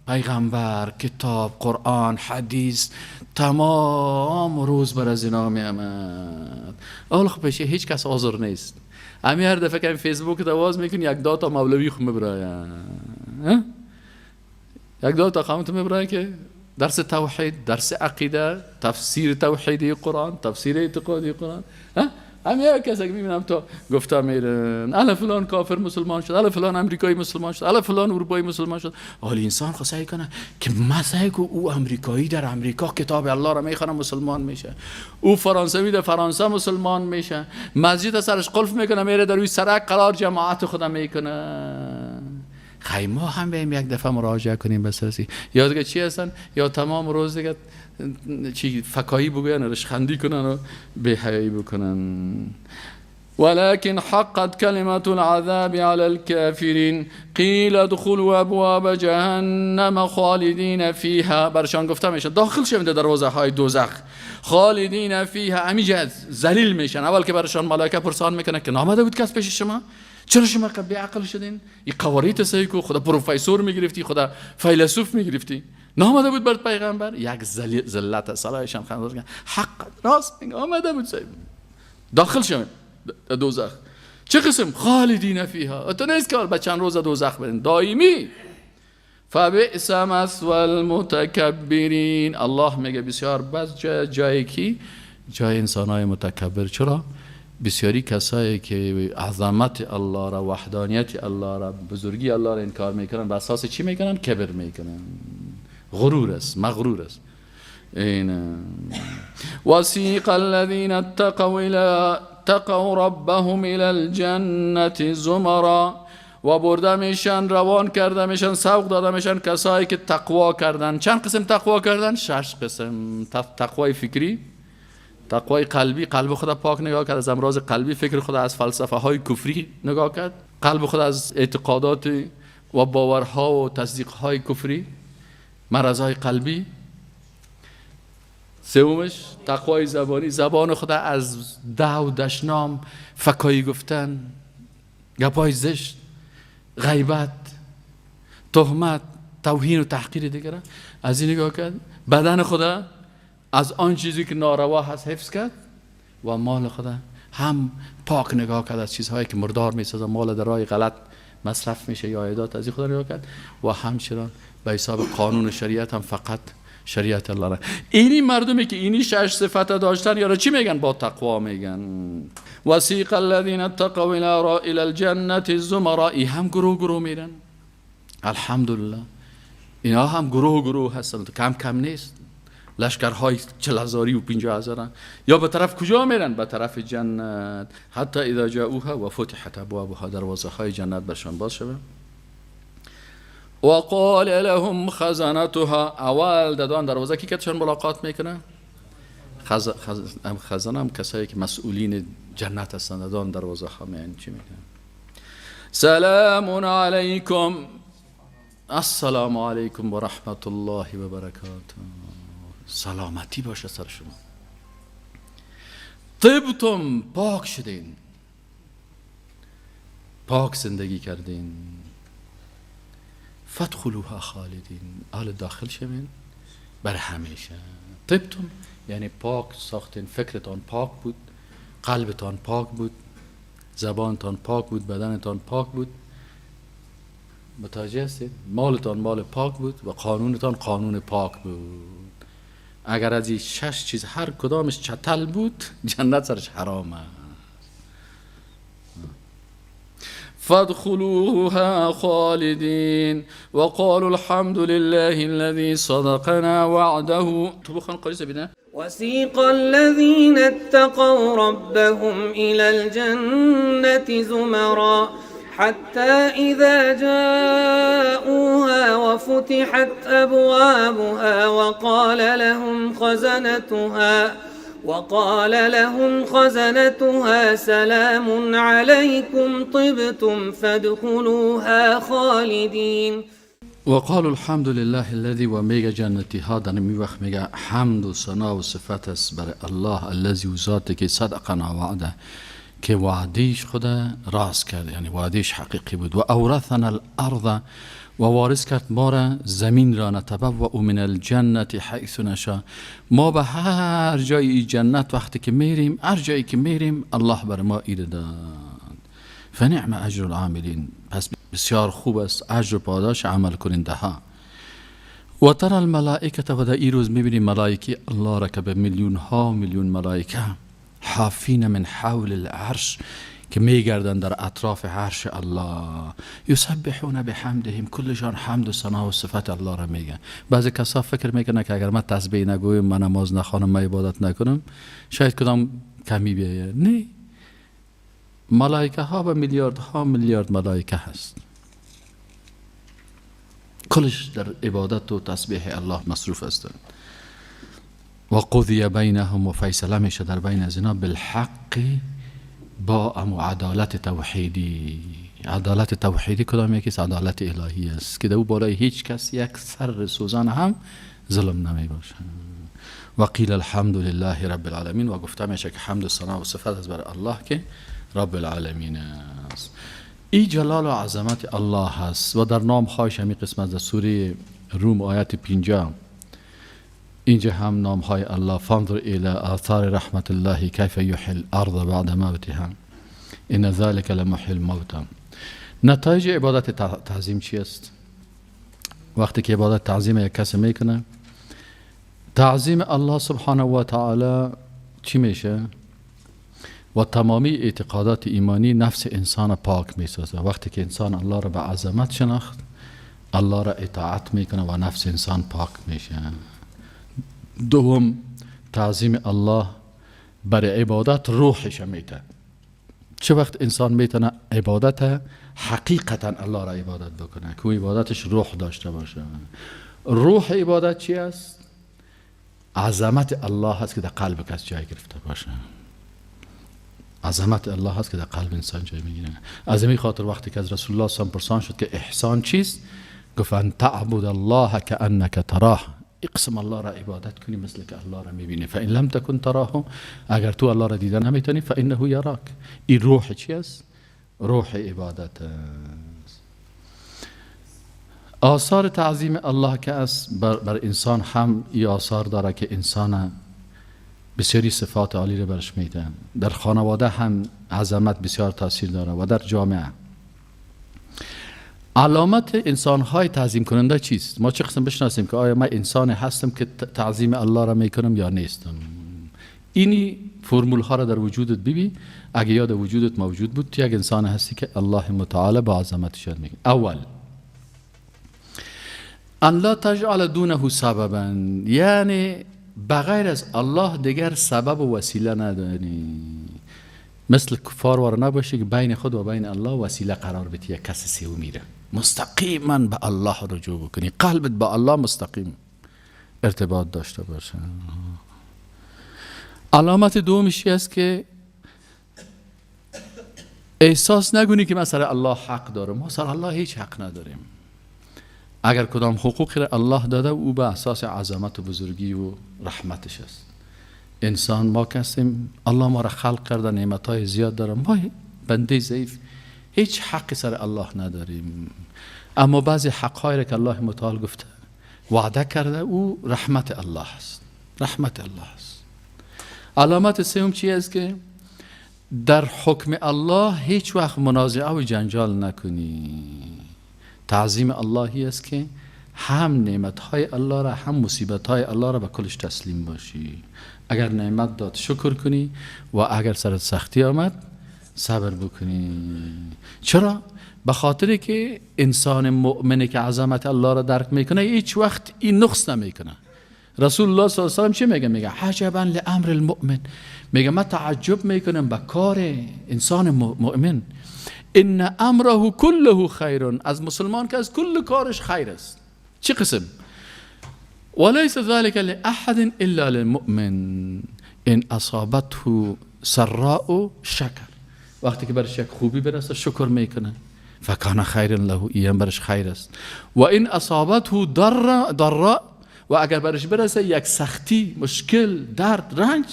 پیغمبر، کتاب، قرآن، حدیث تمام روز بر از اینا می آمد. اول خب پیش هیچ کس حاضر نیست. امی هر دفعه که فیسبوک دواز میکنی یک دو تا مولوی خو میبراین، یک دو تا خامت میبراین که درس توحید، درس عقیده، تفسیر توحیدی قرآن، تفسیر اعتقادی قرآن. هم یک کسی که میبینم تا گفته میرن الا فلان کافر مسلمان شد، الا فلان امریکایی مسلمان شد، الا فلان اروپایی مسلمان شد. حالا انسان خو سعی کنه که ما کو او امریکایی در امریکا کتاب الله را میخونه مسلمان میشه، او فرانسوی در فرانسه مسلمان میشه، مسجد سرش قلف میکنه میره در روی سرک قرار جماعت خودم میکنه. خیلی ما هم بیم یک دفعه مراجعه کنیم به سرسی، یا دیگه چی هستن، یا تمام روز دیگه چی فکایی بگوین، رشخندی کنن و بی حیایی بکنن. ولكن حقت كلمة العذاب على الكافرين قيل ادخلوا ابواب جهنم خالدین فيها. برشان گفته میشه داخل شوید در دروازه های دوزخ، خالدین فيها، همیشه ذلیل میشن. اول که برشان ملائکه پرسان میکنه که نامده بود کس پیش شما، چرا شما بی عقل شدین؟ این قواریت سعی کو، خدا پروفسور میگرفتی، خدا فیلسوف میگرفتی، نامده بود بر پیغمبر. یک ذلت صلاحشان خندار حق راست میگه، آمده بود سعی داخل شوید دوزخ. چه قسم؟ خالدین فیها، تو نیست که با چند روز دوزخ برین، دائمی. فبئس مثوى المتکبرین. الله میگه بسیار بس جایی کی؟ جای انسانای متکبر. چرا؟ بسیاری کسایی که عظمت الله را، وحدانیت الله را، بزرگی الله را انکار میکنن، به اساس چی میکنن؟ کبر میکنن، غرور است، مغرور است. این وسیق الذین اتقوا ربهم الى الجنة زمرا، و برده میشن، روان کرده میشن، سوق داده میشن کسایی که تقوا کردن. چند قسم تقوا کردن؟ 6 قسم. تقوای فکری، تقوای قلبی، قلب خدا پاک نگاه کرد از امراض قلبی، فکر خدا از فلسفه های کفری نگاه کرد، قلب خدا از اعتقادات و باورها و تصدیق های کفری، مرض های قلبی. سومش تقوای زبانی، زبان خدا از دعو دشنام، فکایی گفتن، گپای زشت، غیبت، تهمت، توهین و تحقیر دیگره از این نگاه کرد. بدن خدا از آن چیزی که ناروا هست حفظ کرد و مال خدا هم پاک نگاه کرد از چیزهایی که مردار میسازه، مال در راه غلط مصرف میشه یا عادات، از این خدا نگاه کرد. و همچنان به حساب قانون شریعت هم فقط شریعت الله را. اینی مردمی که اینی 6 صفت داشتن یا را چی میگن؟ با تقوا میگن. وسیق الذین اتقوا الى الجنة زمرا. ای هم گروه گروه میرن، الحمدلله اینا هم گروه گروه هستن، کم کم نیست، لشکرهای 40,000 و 50,000. یا به طرف کجا میرن؟ به طرف جنت. حتی اذا جاءوها و فتحت ابوابها، دروازه های جنت برشان باز شوه. وقال لهم خزنتها، اول دادان دروازه کی کتشان ملاقات میکنه؟ خزنه هم کسایی که مسئولین جنت هستند، دادان دروازه ها میان چی میکنن؟ سلام علیکم، السلام علیکم و رحمت الله و برکاته، سلامتی باشه سر شما. طبتم، پاک شدین، پاک زندگی کردین. فادخلوها خالدین، اهل داخل شوین بر همیشه. طبتم یعنی پاک ساختین، فکرتان پاک بود، قلبتان پاک بود، زبانتان پاک بود، بدنتان پاک بود، متوجه هستید؟ مالتان مال پاک بود و قانونتان قانون پاک بود. اگر از این 6 چیز هر کدامش چتل بود، جنت سرش حرام است. فادخلوها خالدین وقالوا الحمد لله الذي صدقنا وعده. تو بخوان قاری سبیده. وسیق الذین اتقوا ربهم الى الجنة زمرا حتى اذا جاءوها وفتحت ابوابها وقال لهم خزنتها سلام عليكم طبتم فادخلوها خالدين. وقالوا الحمد لله الذي، و میگه جنتی ها در می وقت میگه حمد و ثنا و صفت است بر الله الذی و ذاتی که صدقنا وعده، که وعدیش خود راست کرد، یعنی وعدیش حقیقی بود. و اورثنا الارض، و وارث کرد ما را زمین را، نتبوأ من الجنة حیث نشاء. ما به هر جای جنت وقتی که میریم، هر جایی که میریم الله بر ما ایره داد. فنعم اجر العاملین، پس بسیار خوب است اجر و پاداش عمل کننده ها. و تر الملائکه، و در این روز میبینیم ملائکه الله را که به میلیون ها میلیون ملائکه حافین من حول العرش، که میگردن در اطراف عرش الله، یسبحون بحمدهم، کلشان حمد و ثنا و صفت الله را میگن. بعضی کسا فکر میکنن که اگر من تسبیح نگویم، من نماز نخوانم، من عبادت نکنم، شاید کدام کمی بیاید. نه، ملائکه ها به میلیاردها میلیارد ملائکه هست، کلش در عبادت و تسبیح الله مصروف هستند. و قضی بینهم، و فیصله میشه در بین از اینا بالحق، با امو عدالت توحیدی. عدالت توحیدی کدام یکی است؟ عدالت الهی است که در بالای هیچ کس یک سر سوزن هم ظلم نمی باشه. و قیل الحمد لله رب العالمین، و گفته میشه که حمد و ثنا و صفت است بر الله که رب العالمین است. ای جلال و عظمت الله هست. و در نام هایش همین قسمت در سوره روم آیت 50 اینجا هم نام های الله، فانظر الى آثار رحمت الله کیف یحیی الارض بعد موتها ان ذلك لمحیی الموتى. نتایج عبادت تعظیم چی است؟ وقتی که عبادت تعظیم یک کس میکنه، تعظیم الله سبحانه و تعالی چی میشه؟ و تمامی اعتقادات ایمانی نفس انسان پاک میسازه. وقتی که انسان الله را به عظمت شناخت، الله را اطاعت میکنه و نفس انسان پاک میشه. دوم، تعظیم الله برای عبادت روحش میته. چه وقت انسان میتونه عبادت حقیقتا الله را عبادت بکنه که عبادتش روح داشته باشه؟ روح عبادت چی است؟ عظمت الله هست که در قلب کس جای گرفته باشه. عظمت الله هست که در قلب انسان جای میگیره. از این خاطر وقتی که از رسول الله صلی الله علیه و آله پرسان شد که احسان چیست، گفت ان تعبد الله كأنك تراه، اقسم الله را عبادت کنی مثل که الله را میبینی. فان لم تکن تراه، اگر تو الله را دیدن نمیتونی، فانه یراک. این روح چی است؟ روح عبادت است. آثار تعظیم الله که است بر انسان هم ای آثار داره که انسان بسیاری صفات عالی را برش میده. در خانواده هم عظمت بسیار تاثیر داره و در جامعه. علامت انسان‌های تعظیم کننده چیست؟ ما چه قسم بشناسیم که آیا من انسان هستم که تعظیم الله را میکنم یا نیستم؟ اینی فرمول ها را در وجودت ببین. اگه یاد وجودت موجود بود، تو یک انسان هستی که الله متعال با عظمتش یاد میکنه. اول، ان لا تجعل دونه سببا، یعنی بغیر از الله دیگر سبب و وسیله نداری. مثل کفار وار نباشی که بین خود و بین الله وسیله قرار بدی، یک کس سومی را مستقیما به الله رجوع بکنی، قلبت با الله مستقیم ارتباط داشته باشه. علامت دومش است که احساس نکنی که من سر الله حق دارم. ما سر الله هیچ حق نداریم. اگر کدام حقوقی را الله داده، او به اساس عظمت و بزرگی و رحمتش است. انسان ما کسیم، الله ما را خلق کرده، نعمتهای زیاد داره، ما بنده ضعیف هیچ حقی سر الله نداریم. اما بعضی حقهایی را که الله متعال گفته وعده کرده، او رحمت الله است. رحمت الله است. علامت سوم چی است؟ که در حکم الله هیچ وقت منازعه و جنجال نکنی. تعظیم اللهی است که هم نعمتهای الله را هم مصیبتهای الله را به کلش تسلیم باشی. اگر نعمت داد شکر کنی و اگر سرت سختی آمد صبر بکنی. چرا؟ به خاطر که انسان مؤمنی که عظمت الله را درک میکنه هیچ وقت این نقص نمیکنه. رسول الله صلی الله علیه و سلم چی میگه؟ میگه عجبا لامر المؤمن، میگه من تعجب میکنم به کار انسان مؤمن. ان امره كله خیر، از مسلمان که از کل کارش خیر است. چه قسم؟ وليس ذلك لأحد الا للمؤمن ان اصابته سراء شکر. وقتی که برش یک خوبی برسه شکر میکنه، فکان خیر له، این برش خیر است. و این اصابته ضراء، و اگر برش برسه یک سختی، مشکل، درد، رنج،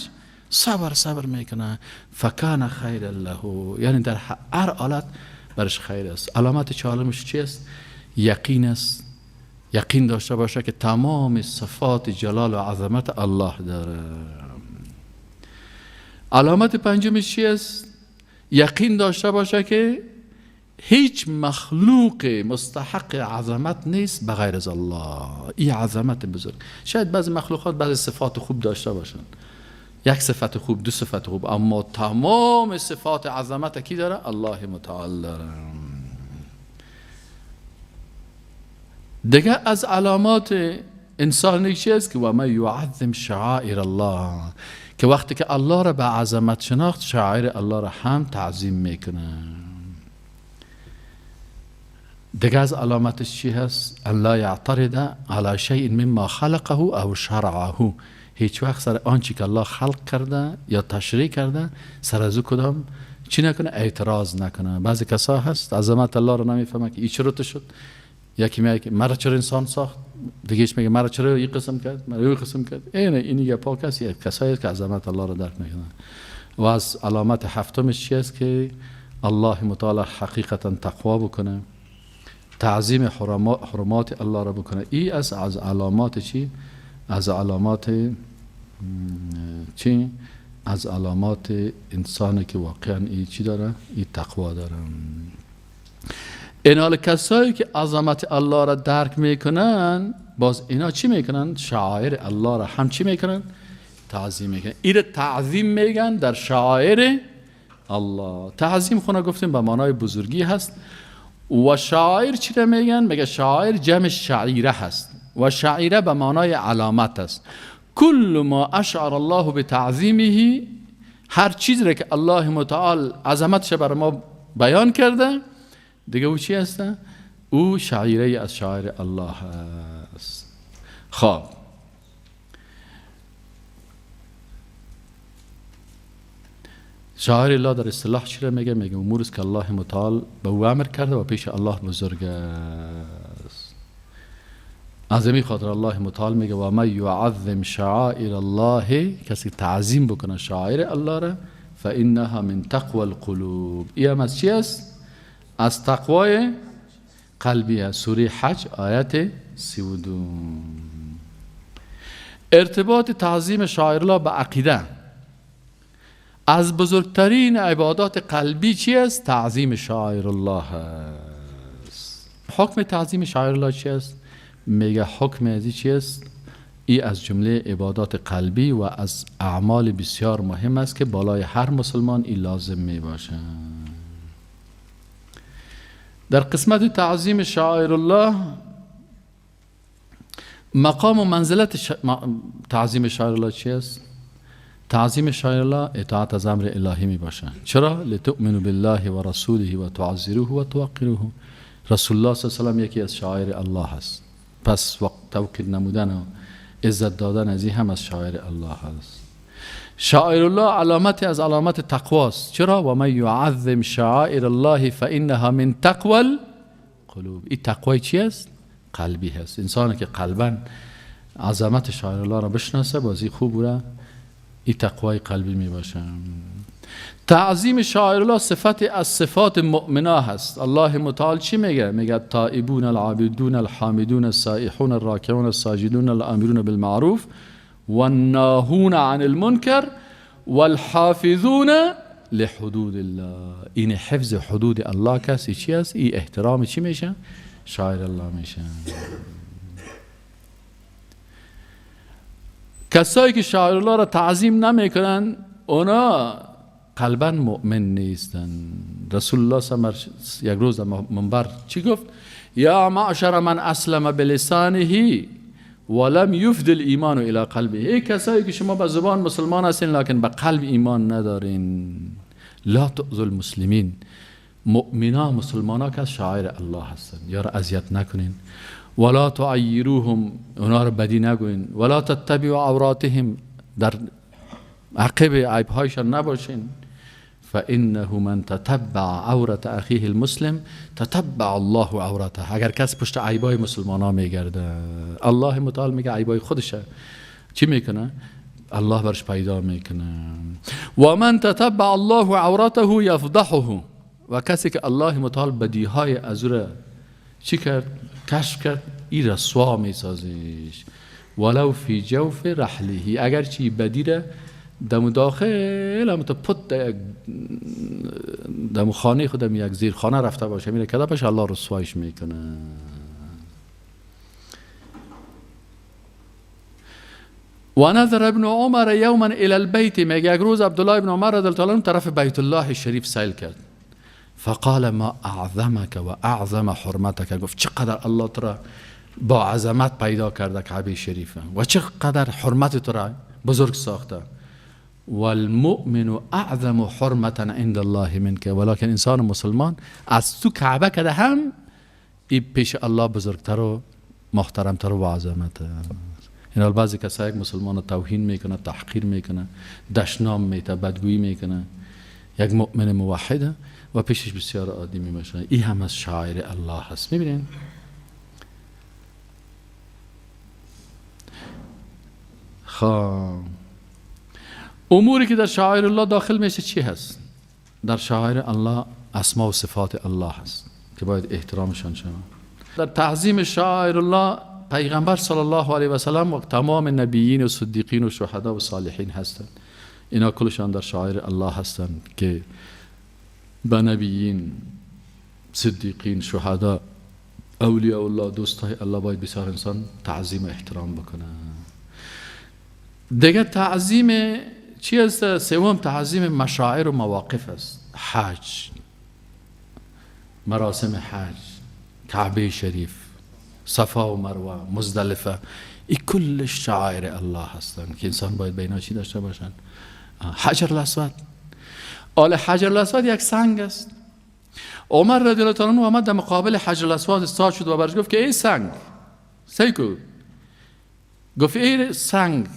صبر میکنه، فکان خیر له، یعنی در هر حالت برش خیر است. علامت چهارمش چی است؟ یقین است. یقین داشته باشه که تمام صفات جلال و عظمت الله داره. علامت پنجمش چی است؟ یقین داشته باشه که هیچ مخلوق مستحق عظمت نیست بغیر از الله. این عظمت بزرگ. شاید بعضی مخلوقات بعضی صفات خوب داشته باشن، یک صفت خوب، دو صفت خوب، اما تمام صفات عظمت کی داره؟ الله متعال داره. دیگه از علامات انسان چی است؟ که و ما یعظم شعائر الله، که وقتی که الله را به عظمت شناخت، شعائر الله را هم تعظیم میکنه. دیگه از علامتش چی هست؟ ان لا یعترض علی شیء مما خلقه او شرعه. هیچ وقت سر آنچه که الله خلق کرده یا تشریع کرده سر از او کدام چی نکنه؟ اعتراض نکنه. بعضی کسا هست عظمت الله رو نمیفهمه که این چرا شد. یکی میگه که مرا چرا انسان ساخت، دیگهش میگه مرا چرا این قسم کرد، مرا این قسم کرد. این یه پاک است، یک کسایی که عظمت الله رو درک نکنه. و از علامت هفتمش چی است؟ که الله متعال حقیقتا تقوا بکنه، تعظیم حرمات الله را بکنه. ای از علامات چی؟ از علامات چی؟ از علامات انسانی که واقعا ای چی داره؟ ای تقوا داره. این حال کسایی که عظمت الله را درک میکنن، باز اینا چی میکنن؟ شعائر الله را هم چی میکنن؟ تعظیم میکنن. این تعظیم میگن در شعائر الله. تعظیم خونه گفتیم به معنای بزرگی هست. و شعائر چی را میگن؟ میگه شعائر جمع شعیره هست و شعیره به معنای علامت است. کل ما اشعر الله بتعظیمه، هر چیز را که الله متعال عظمتش بر ما بیان کرده، دیگه او چی هست؟ او شعیره از شعائر الله است. خب شعائر الله در اصطلاح چی را میگه؟ میگه امور است که الله متعال به او امر کرده و پیش الله بزرگ است. از این خاطر الله متعال میگه و من یعظم شعائر الله، کسی تعظیم بکنه شعائر الله را، فانها من تقوى القلوب. این هم از چی است؟ از تقوای قلبی است. سوره حج آیت 32. ارتباط تعظیم شعائر الله به عقیده. از بزرگترین عبادات قلبی چی است؟ تعظیم شعائر الله است. حکم تعظیم شعائر الله چی است؟ میگه حکم ازی چی است؟ ای از جمله عبادات قلبی و از اعمال بسیار مهم است که بالای هر مسلمان ای لازم می باشه. در قسمت تعظیم شعائر الله مقام و منزلت تعظیم شعائر الله چی است؟ تعظیم شعائر الله اطاعت از امر الهی می باشه. چرا؟ لتؤمنوا بالله و رسوله و تعزروه و توقروه. رسول الله صلی الله علیه و سلم یکی از شعائر الله است. پس توقیر نمودن و عزت دادن از این هم از شعائر الله است. شعائر الله علامت از علامت تقواست. چرا؟ و من یعظم شعائر الله فانها من تقوى القلوب. این تقوای چی است؟ قلبی هست. انسانی که قلبا عظمت شعائر الله را بشناسه، بازی خوب را این تقوای قلبی می باشه. تعظیم شعائر الله صفت از صفات مؤمنا هست. الله متعال چی میگه؟ میگه تائبون العابدون الحامدون السائحون الراکعون الساجدون الامرون بالمعروف والناهون عن المنکر والحافظون لحدود الله. این حفظ حدود الله کسی چی است؟ این احترام چی میشه؟ شعائر الله میشه. کسایی که شعائر الله را تعظیم نمیکنن اونا قلبا مؤمن نیستن. رسول الله صلی الله علیه و یک روز در منبر چی گفت؟ یا معشر من اسلم بلسانه ولم یفد الایمان الی قلبه. ای کسایی که شما به زبان مسلمان هستین لکن به قلب ایمان ندارین، لا تؤذوا المسلمین، مؤمنا مسلمانا که از شعائر الله هستن، یا را اذیت نکنین، ولا تعیروهم، اونا را بدی نگوین، ولا تتبعوا عوراتهم، در عقب عیبهایشان نباشین. فانه من تتبع عورت اخیه المسلم تتبع الله عورته. اگر کس پشت عیبای مسلمان ها میگرده، الله متعال میگه عیبای خودشه چی میکنه؟ الله برش پیدا میکنه. و من تتبع الله عورته یفضحه. و کسی که الله متعال بدیهای از او را چی کرد؟ کشف کرد، ای رسوا میسازیش. ولو فی جوف رحله، اگر چی بدی را دم داخل هم تا پت دم خانه خودم یک زیر خانه رفته باشه میره کده باشه، الله رسوایش میکنه. و نظر ابن عمر یوما الی البیت، میگه یک روز عبدالله ابن عمر رضی الله عنه طرف بیت الله شریف سیل کرد. فقال ما اعظمك و اعظم حرمتك، گفت چقدر الله تو را با عظمت پیدا کرده کعبه شریفه و چقدر حرمت تو را بزرگ ساخته. والمؤمن اعظم حرمتا عند الله منك، ولكن انسان مسلمان از تو کعبه کده هم ای پیش الله بزرگتر و محترمتر و عظمت. این بعضی کسایی مسلمان توهین میکنه، تحقیر میکنه، دشنام میته، بدگویی میکنه، یک مؤمن موحده و پیشش بسیار عادی میباشه. این هم از شعائر الله هست. میبینین؟ خب اموری که در شعائر الله داخل میشه چی هست؟ در شعائر الله اسما و صفات الله هست که باید احترامشان شود. در تعظیم شعائر الله پیغمبر صلی الله علیه و سلم و تمام نبیین و صدیقین و شهدا و صالحین هستند. اینا کلشان در شعائر الله هستند که به نبیین، صدیقین، شهدا، اولیاء الله، دوستای الله باید بسیار انسان تعظیم و احترام بکنه. دیگه تعظیم چی است؟ سوم تعظیم مشاعر و مواقف است. حج، مراسم حج، کعبه شریف، صفا و مروه، مزدلفه، این کل شعائر الله هستند که انسان باید به اینا چی داشته باشند. حجر الاسود، آل حجر الاسود یک سنگ است. عمر رضی الله تعالی عنه آمد در مقابل حجر الاسود استاد شد و برش گفت که ای سنگ، سیکو، گفت ای سنگ،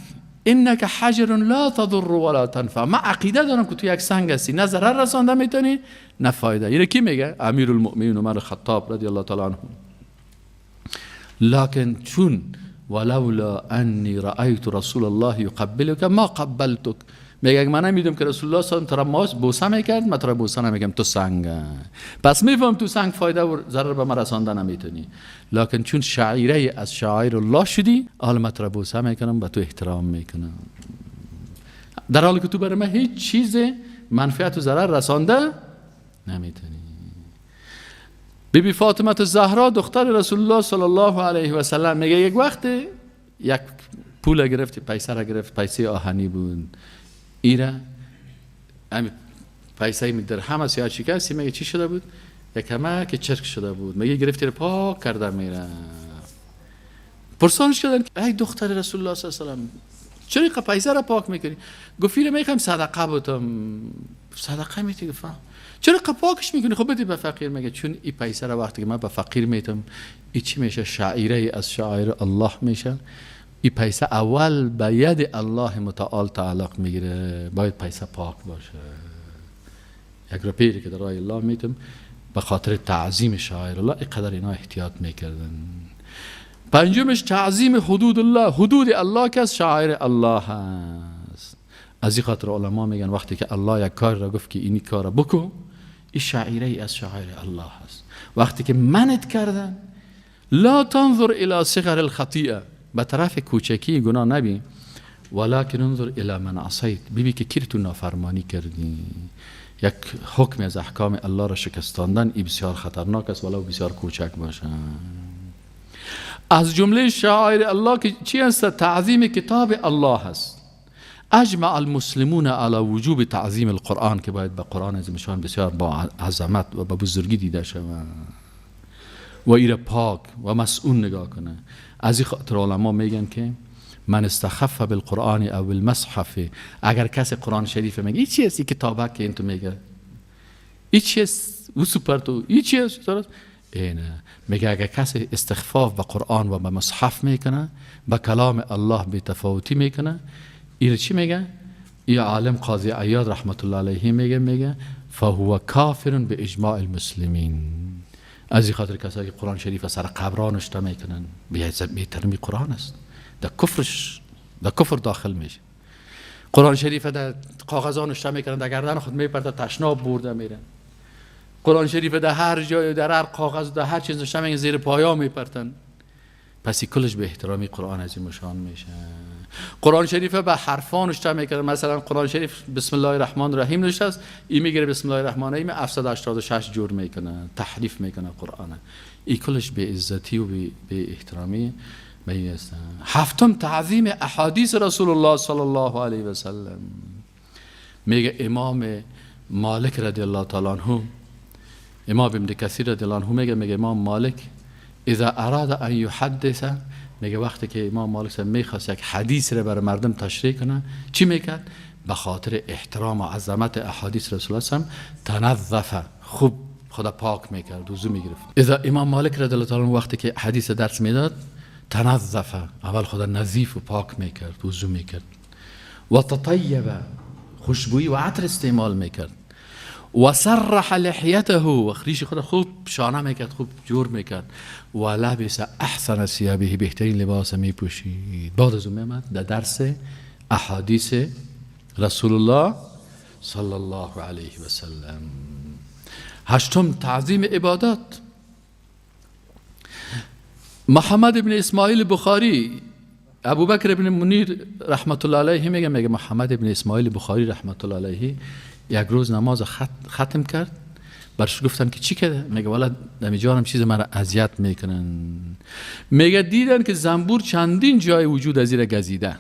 انک حجر لا تضر ولا تنفع. من عقیده دارم که تو یک سنگ هستی، نه ضرر رسانده میتونی نه فایده. اینو کی میگه؟ امیرالمؤمنین عمر خطاب رضی الله تعالی عنه. لكن چون ولولا انی رأیت رسول الله یقبلک ما قبلتک، میگه من نمیدونم که رسول الله صلی الله علیه و سلم بوسه میکرد، من تو بوسه نمیگم، تو سنگ. پس میفهم تو سنگ فایده و ضرر به من رسانده نمیتونی، لکن چون شعیره از شعائر الله شدی، حالا من تو بوسه میکنم، به تو احترام میکنم، در حالی که تو برای من هیچ چیز منفعت و ضرر رسانده نمیتونی. بی فاطمه الزهرا دختر رسول الله صلی الله علیه و سلم میگه یک وقت یک پول گرفت، پیسه را گرفت، پیسه آهنی بود، ایره همین پیسه می درهم است یا چی کسی، میگه چی شده بود؟ یک همه که چرک شده بود، میگه گرفتی رو پاک کرده میره. پرسانش کردن ای دختر رسول الله صلی الله علیه و سلم چرا اینقدر پیسه را پاک میکنی؟ گفت اینو میخوام صدقه بدم. صدقه میتی؟ گفت چرا اینقدر پاکش میکنی؟ خب بدی به فقیر. میگه چون این پیسه را وقتی که من به فقیر میتم، این چی میشه؟ شعیره از شعائر الله میشه. این پیسه اول به ید الله متعال تعلق میگیره، باید پیسه پاک باشه. یک روپیری که در راه الله میتم به خاطر تعظیم شعائر الله اینقدر اینا احتیاط میکردن. پنجمش تعظیم حدود الله، حدود الله که از شعائر الله هست. از این خاطر علما میگن وقتی که الله یک کار را گفت که اینی کار را بکن، این شعیره از شعائر الله هست. وقتی که منت کردن، لا تنظر الى صغر الخطیئه، به طرف کوچکی گناه نبی، ولکن انظر الى من عصیت، ببین که کی تو نافرمانی کردی. یک حکم از احکام الله را شکستاندن این بسیار خطرناک است، ولو بسیار کوچک باشه. از جمله شعائر الله که چی است؟ تعظیم کتاب الله است. اجمع المسلمون على وجوب تعظیم القرآن، که باید به قرآن عظیمشان بسیار با عظمت و با بزرگی دیده شود. و ایره پاک و مسئول نگاه کنه. از این خاطر علما میگن که من استخف بالقرآن او بالمصحف، اگر کسی قرآن شریف میگه این چی است، این کتابه که این تو میگه این چی است، او سوپر تو این چی است، اینه میگه اگر کسی استخفاف به قرآن و به مصحف میکنه، به کلام الله بی تفاوتی میکنه، این چی میگه؟ این عالم قاضی عیاض رحمت الله علیه میگه فهو کافر به اجماع المسلمین. از این خاطر کسایی که قرآن شریف سر قبران نوشته میکنن بی ترمی قرآن است، در کفرش، در کفر داخل میشه. قرآن شریف در کاغذان نوشته میکنن، در گردن خود میپرده، تشناب برده میرن. قرآن شریف در هر جای، در هر کاغذ، در هر چیز نوشته میگن، زیر پایا میپرتن. پس کلش به احترامی قرآن از این مشان میشه. قرآن شریف به حرفان نوشته میکنه، مثلا قرآن شریف بسم الله الرحمن الرحیم نوشته است، این میگیره بسم الله الرحمن الرحیم 786 جور میکنه، تحریف میکنه قرآن. این کلش به عزتی و به احترامی به است. هفتم تعظیم احادیث رسول الله صلی الله علیه و سلم. میگه امام مالک رضی الله تعالی عنه، امام ابن کثیر رضی الله عنه میگه امام مالک اذا اراد ان یحدث، میگه وقتی که امام مالک میخواست یک حدیث را برای مردم تشریح کنه، چی میکرد؟ به خاطر احترام و عظمت احادیث رسول الله صلی تنظف، خوب خدا پاک میکرد، وضو میگرفت. اذا امام مالک رضی الله تعالی عنه وقتی که حدیث درس میداد، تنظف، اول خدا نظیف و پاک میکرد، وضو میکرد، و تطیب، خوشبویی و عطر استعمال میکرد، و سرح لحیته، و ریش خود خوب شانه میکرد، خوب جور میکرد، و لبس احسن ثيابه، بهترین لباس میپوشید. بعد از اون میامد در درس احادیث رسول الله صلی الله علیه و سلم. هشتم تعظیم عبادات. محمد ابن اسماعیل بخاری، ابوبکر ابن منیر رحمت الله علیه میگه محمد ابن اسماعیل بخاری رحمت الله علیه یک روز نماز ختم کرد، برش گفتن که چی کرده؟ میگه والا دمی جانم چیز مرا اذیت میکنن. میگه دیدن که زنبور چندین جای وجود از زیر گزیده،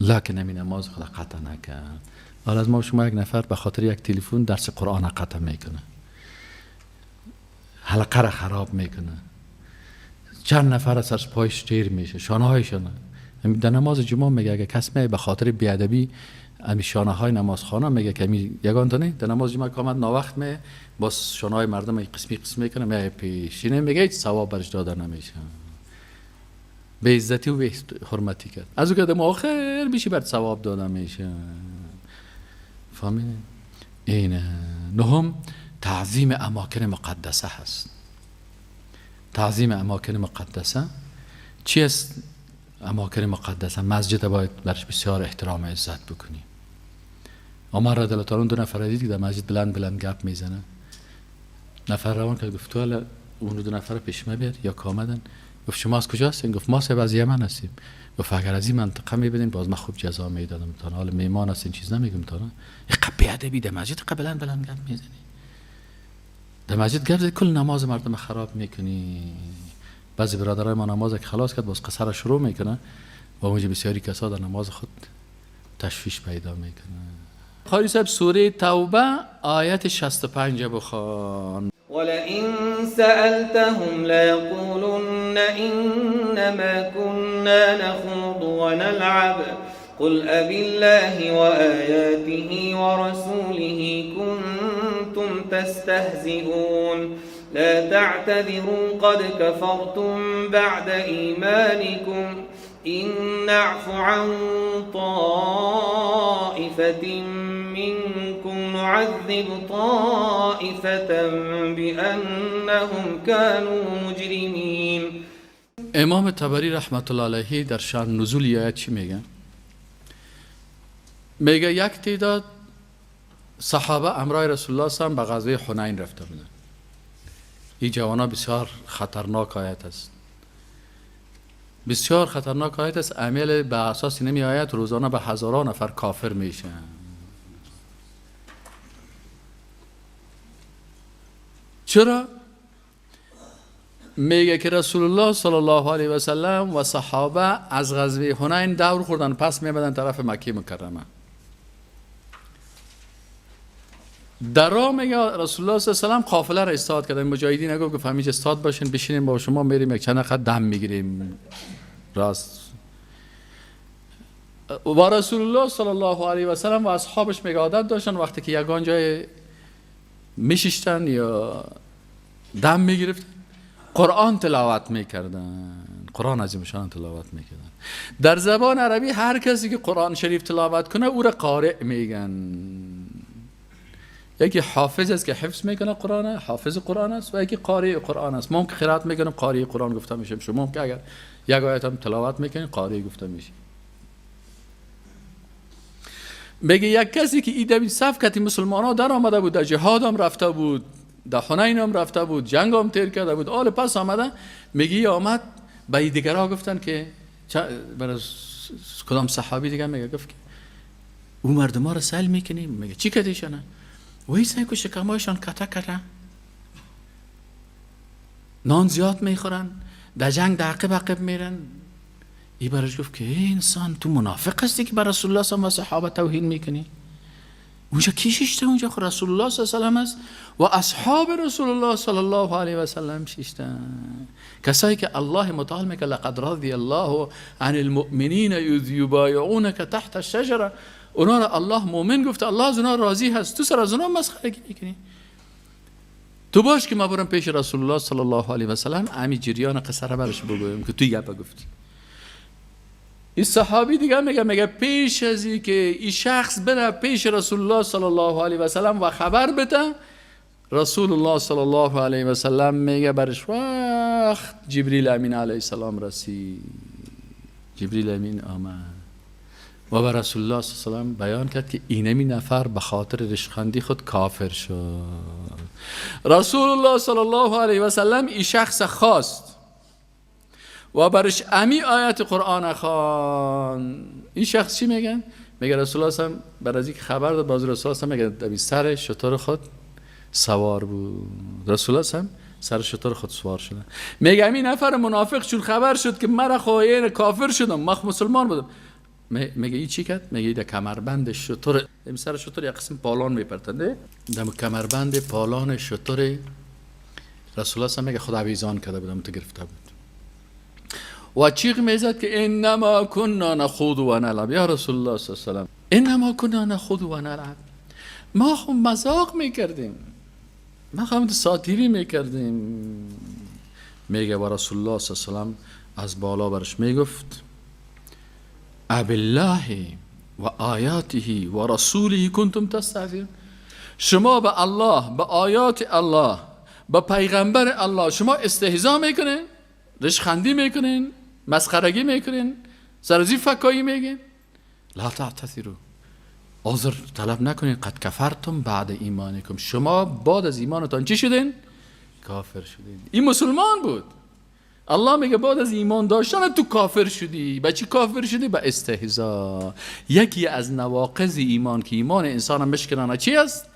لکن همین نماز خدا قطع نکرد. حالا از ما شما یک نفر به خاطر یک تلفن درس قرآن قطع میکنه، حلقه را خراب میکنه، چند نفر از سرش پایش تیر میشه، شانه هایشانه. در نماز جمعه میگه اگه کس می به خاطر بیادبی امی شانه های نمازخانه میگه که می یگان تا نه در نماز جمعه که آمد ناوقت می باز شانه های مردم قسمی قسمی میکنه، می پیشینه، میگه هیچ ثواب برش داده نمیشه، به عزتی و به حرمتی کرد. از او که دم آخر بیشی بر ثواب داده میشه. فهمیدین؟ اینه. نهم تعظیم اماکن مقدسه هست. تعظیم اماکن مقدسه چی است؟ اماکن مقدسه مسجد باید برش بسیار احترام و عزت بکنیم. عمر رضی الله تعالی عنه دو نفر دید که در مسجد بلند بلند گپ میزنه، نفر روان کرد گفت تو اون دو نفر پیش ما بیار یا که آمدن. گفت شما از کجا هستین؟ گفت ما صاحب از یمن هستیم. گفت اگر از این منطقه میبینین باز من خوب جزا میدادم تا حال میمان هستین چیز نمیگم تا اینقدر بی‌ادبی در مسجد بلند بلند گپ میزنی، در مسجد گپ زدی کل نماز مردم خراب میکنی. بعضی برادرای ما نماز که خلاص کرد باز قصه را شروع میکنه و اونجا بسیاری کسا در نماز خود تشویش پیدا میکنه. قاری صاحب سوره توبه آیت 65 بخوان. ولئن سألتهم ليقولن إنما كنا نخوض ونلعب قل أبالله وآياته ورسوله كنتم تستهزئون لا تعتذروا قد كفرتم بعد إيمانكم إن نعف عن طائفة منكم نعذب طائفة بأنهم كانوا مجرمين. امام طبری رحمت الله علیه در شأن نزول آیت چی میگه؟ میگه یک تعداد صحابه امرای رسول الله صلی الله علیه و به غزوه حنین رفته بودند. این جوانا بسیار خطرناک آیت است، بسیار خطرناک آیت است. عمل به اساس نمی آیت روزانه به هزاران نفر کافر میشن. چرا؟ میگه که رسول الله صلی الله علیه و سلم و صحابه از غزوه حنین دور خوردن، پس میبدن طرف مکه مکرمه. در راه میگه رسول الله صلی الله علیه و سلم قافله را استاد کردن. مجاهدین گفت که فهمیج استاد باشین، بشینیم با شما میریم یک چند خط دم میگیریم راست. و رسول الله صلی الله علیه و سلم و اصحابش میگه عادت داشتن وقتی که یگان جای میشیشتن یا دم میگرفتن قرآن تلاوت میکردن، قرآن عظیمشان تلاوت میکردن. در زبان عربی هر کسی که قرآن شریف تلاوت کنه او را قارئ میگن. یکی حافظ است که حفظ میکنه قرآن، حافظ قرآن است، و یکی قاری قرآن است. ما که قرائت میکنیم قاری قرآن گفته میشیم، شما که اگر یک آیت هم تلاوت میکنین قاری گفته میشیم. میگه یک کسی که ایدمی صف کتی مسلمان ها در آمده بود، در جهاد هم رفته بود، در حنین هم رفته بود، جنگ هم تیر کرده بود، آل پس آمده، میگه آمد به دیگرها گفتن که برای کدام صحابی دیگه میگه گفت که او مردم ها رو سیل میکنیم. میگه چی کتیشانه؟ وی سعی که شکمایشان کته کته، نان زیاد میخورن، در جنگ در عقب عقب میرن. ای براش گفت که ای انسان تو منافق هستی که بر رسول الله صلی الله علیه و صحابه توهین میکنی. اونجا کی شیشته؟ اونجا خود رسول الله صلی الله علیه و سلم است و اصحاب رسول الله صلی الله علیه و سلم شیشتن، کسایی که الله متعال میگه لقد رضی الله عن المؤمنین اذ یبایعونک تحت الشجره. اونا را الله مؤمن گفت، الله از اونا راضی هست، تو سر از اونا مسخرگی میکنی. تو باش که ما برم پیش رسول الله صلی الله علیه و سلم امی جریان قصه را برش بگویم که توی گپ گفتی. این صحابی دیگه میگه پیش از این که این شخص بره پیش رسول الله صلی الله علیه و سلم و خبر بده، رسول الله صلی الله علیه و سلم میگه برش وقت جبریل امین علیه السلام رسید. جبریل امین آمد و به رسول الله صلی الله علیه و سلم بیان کرد که اینمی نفر به خاطر رشخندی خود کافر شد. رسول الله صلی الله علیه و سلم این شخص خواست و برش امی آیت قرآن خوان. این شخص چی میگن؟ میگه رسول الله صلی الله علیه و سلم بر از اینکه خبر داد، باز رسول الله صلی الله علیه و سلم میگه سر شتر خود سوار بود. رسول الله صلی الله علیه و سلم سر شتر خود سوار شده. میگه امی نفر منافق چون خبر شد که مرا خواهین کافر شدم، من مسلمان بودم، میگه ای چی کرد؟ میگه در کمربند شتر، سر شتر یک قسم پالان میپرتنده، در کمربند پالان شتر رسول الله صلی الله علیه و میگه خود آویزان کرده بودم، تو گرفته بود و چیغ میزد که انما كنا نخوض و نلعب. یا رسول الله صلی الله علیه و سلم انما كنا نخوض و نلعب، ما خو مذاق میکردیم، ما خو ساتیری میکردیم. میگه و رسول الله صلی الله علیه و سلم از بالا برش میگفت ابالله و آیاته و رسوله کنتم تستهزئون. شما به الله، به آیات الله، به پیغمبر الله شما استهزا میکنین، رشخندی میکنین، مسخرگی میکنین، سرزی فکایی میگین. لا تعتذروا، عذر طلب نکنین، قد کفرتم بعد ایمانکم، شما بعد از ایمانتان چی شدین؟ کافر شدین. این مسلمان بود. الله میگه بعد از ایمان داشتن تو کافر شدی. به چی کافر شدی؟ به استهزا. یکی از نواقض ایمان که ایمان انسان هم مشکنانه چی است؟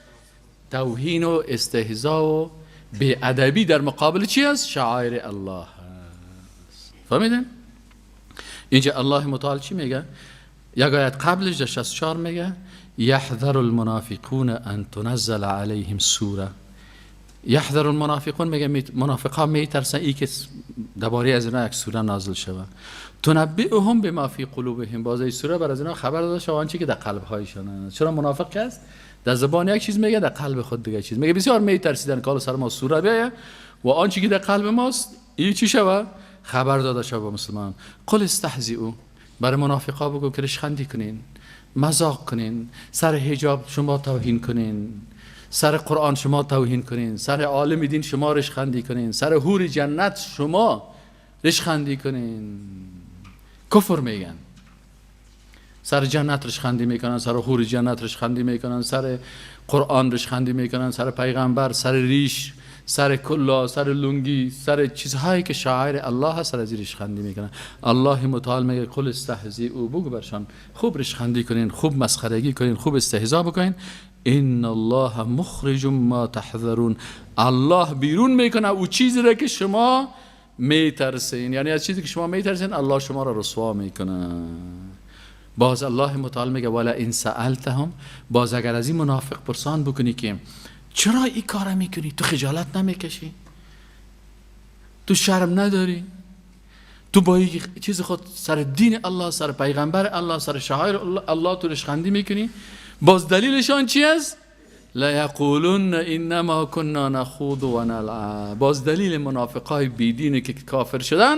توهین و استهزا و بی‌ادبی در مقابل چی است؟ شعائر الله است. فهمیدین؟ اینجا الله متعال چی میگه؟ یک آیت قبلش در 64 میگه یحذر المنافقون ان تنزل علیهم سوره. یحذر المنافقون میگه منافقا میترسن ای که درباره از اینا یک سوره نازل شوه. تنبئهم بما فی قلوبهم، باز این سوره بر از اینا خبر داده شوه آنچه که در قلب هایشان است. چرا منافق است؟ در زبان یک چیز میگه، در قلب خود دیگه چیز میگه. بسیار میترسیدن که سر ما سوره بیایه و آنچه که در قلب ماست این چی شوه؟ خبر داده شوه به مسلمان. قل استهزئوا، برای منافقا بگو که رشخندی کنین، مذاق کنین، سر حجاب شما توهین کنین، سر قرآن شما توهین کنین، سر عالم دین شما رشخندی کنین، سر حور جنت شما رشخندی کنین. کفر میگن، سر جنت رشخندی میکنن، سر حور جنت رشخندی میکنن، سر قرآن رشخندی میکنن، سر پیغمبر، سر ریش، سر کلا، سر لنگی، سر چیزهایی که شعائر الله هست، سر از رشخندی میکنن. الله متعال میگه قل استهزئوا، بگو برشان خوب رشخندی کنین، خوب مسخرگی کنین، خوب استهزا بکنین. ان الله مخرج ما تحذرون، الله بیرون میکنه او چیزی را که شما میترسین، یعنی از چیزی که شما میترسین الله شما را رسوا میکنه. باز الله متعال میگه ولا ان سألتهم، باز اگر از این منافق پرسان بکنی که چرا این کار میکنی، تو خجالت نمیکشی، تو شرم نداری، تو با این چیز خود سر دین الله، سر پیغمبر الله، سر شعائر الله تو رشخندی میکنی، باز دلیلشان چی است؟ لا یقولون انما كنا نخوض و نلعب. باز دلیل منافقای بیدینی که کافر شدن،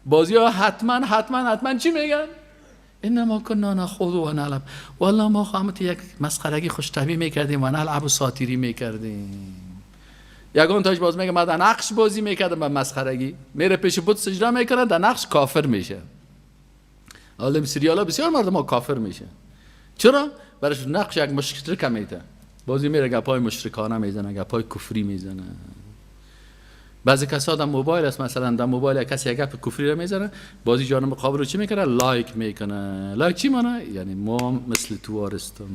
بازی ها حتما حتما حتما چی میگن؟ انما كنا نخوض و نلعب. والله ما خواهمت یک مسخرگی خوشتبی میکردیم و نلعب و ساتیری میکردیم. یگان تاش باز میگه من در نقش بازی میکردم به مسخرگی، میره پیش بت سجده میکنه، در نقش کافر میشه. حالا سریالا بسیار مردم ها کافر میشه. چرا؟ برش نقش یک مشرک میته، بازی میره گپای مشرکانه میزنه، گپای کفری میزنه. بعضی کسا در موبایل است، مثلا در موبایل کسی یک گپ کفری رو میزنه، بازی جان مقابل رو چی میکنه؟ like میکنه. like چی معنی؟ یعنی ما مثل تو هستم.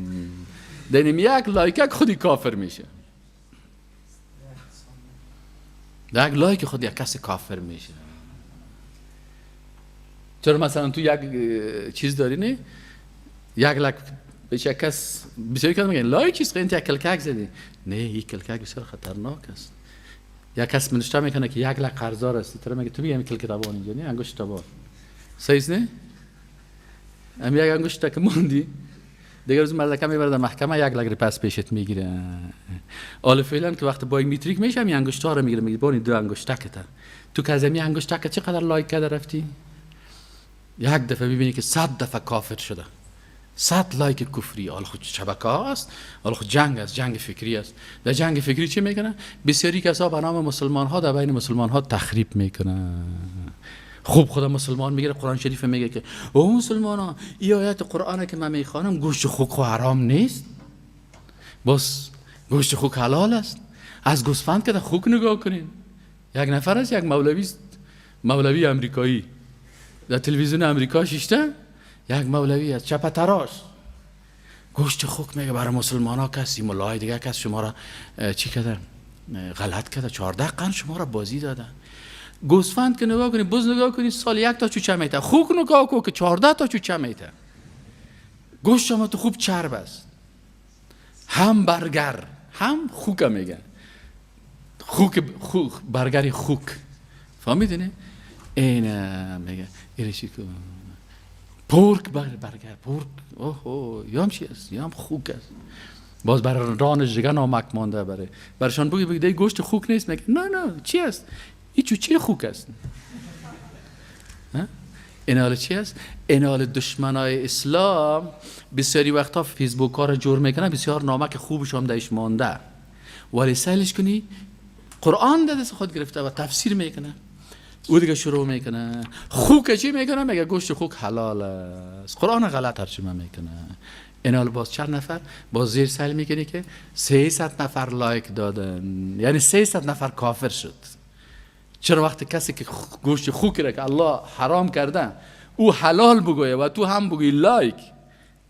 دینم یک like خودی کافر میشه. یک like خود یک کسی کافر میشه. چرا مثلا تو یک چیز داری نه؟ یک like به یک کس، بسیاری کس میگن like چیز خیلی یک کلکک زدی. نه، یک کلکک بسیار خطرناک است. یک کس منشته میکنه که یک لک قرضدار هستی، تو میگه تو میگم کلک تبان اینجا نه انگشت تبان. صحیح نه؟ هم یک انگشت که موندی دیگه روز مردکه میبره در محکمه یک لک پس پیشت میگیره. حالا فعلا که وقت بایومتریک میشه هم انگشت ها رو میگیره، میگه بانی دو انگشتکت، تو که از این انگشتک چقدر like کرده رفتی؟ یک دفعه میبینی که 100 دفعه کافر شده، 100 like کفری. حالا خود شبکه هاست، حالا خود جنگ است، جنگ فکری است. در جنگ فکری چی میکنه؟ بسیاری کسا به نام مسلمان ها در بین مسلمان ها تخریب میکنه. خوب خدا مسلمان میگیره، قرآن شریف میگه که او مسلمان ها این آیت قرآن که من میخوانم گوشت خوک حرام نیست، باز گوشت خوک حلال است. از گوسفند که در خوک نگاه کنین، یک نفر است، یک مولوی است، مولوی امریکایی در تلویزیون امریکا شیشته، یک مولوی از چپ تراش گوشت خوک میگه برای مسلمان ها کسی ملای دیگه کس شما را چی کرده؟ غلط کرده، 14 قرن شما را بازی داده. گوسفند که نگاه کنی، بز نگاه کنی، سال یک تا چوچه میته، خوک نگاه کن که 14 تا چوچه میته. گوشت شما تو خوب چرب است، هم برگر هم خوک میگن، خوک خوک برگر خوک، فهمیدی نه؟ این میگه ایرشی کو پورک برگر پورک، اوه یام چی است؟ یام خوک است. باز برای رانش دیگه نامک مانده، برای برشان بگی بگی گوشت خوک نیست، میگه نه نه چی است؟ این چی خوک است؟ این حال چی است؟ این حال دشمنای اسلام بسیاری وقتا فیسبوک ها رو جور میکنه، بسیار نامک خوبش هم درش مانده، ولی سیلش کنی قرآن در دست خود گرفته و تفسیر میکنه، او دیگه شروع میکنه خوک چی میکنه؟ میگه گوشت خوک حلال است، قرآن غلط ترجمه میکنه. این حال باز چند نفر باز زیر سیل میکنی که 300 نفر like دادن، یعنی 300 نفر کافر شد. چرا وقتی کسی که گوشت خوک را که الله حرام کرده او حلال بگویه و تو هم بگویی like،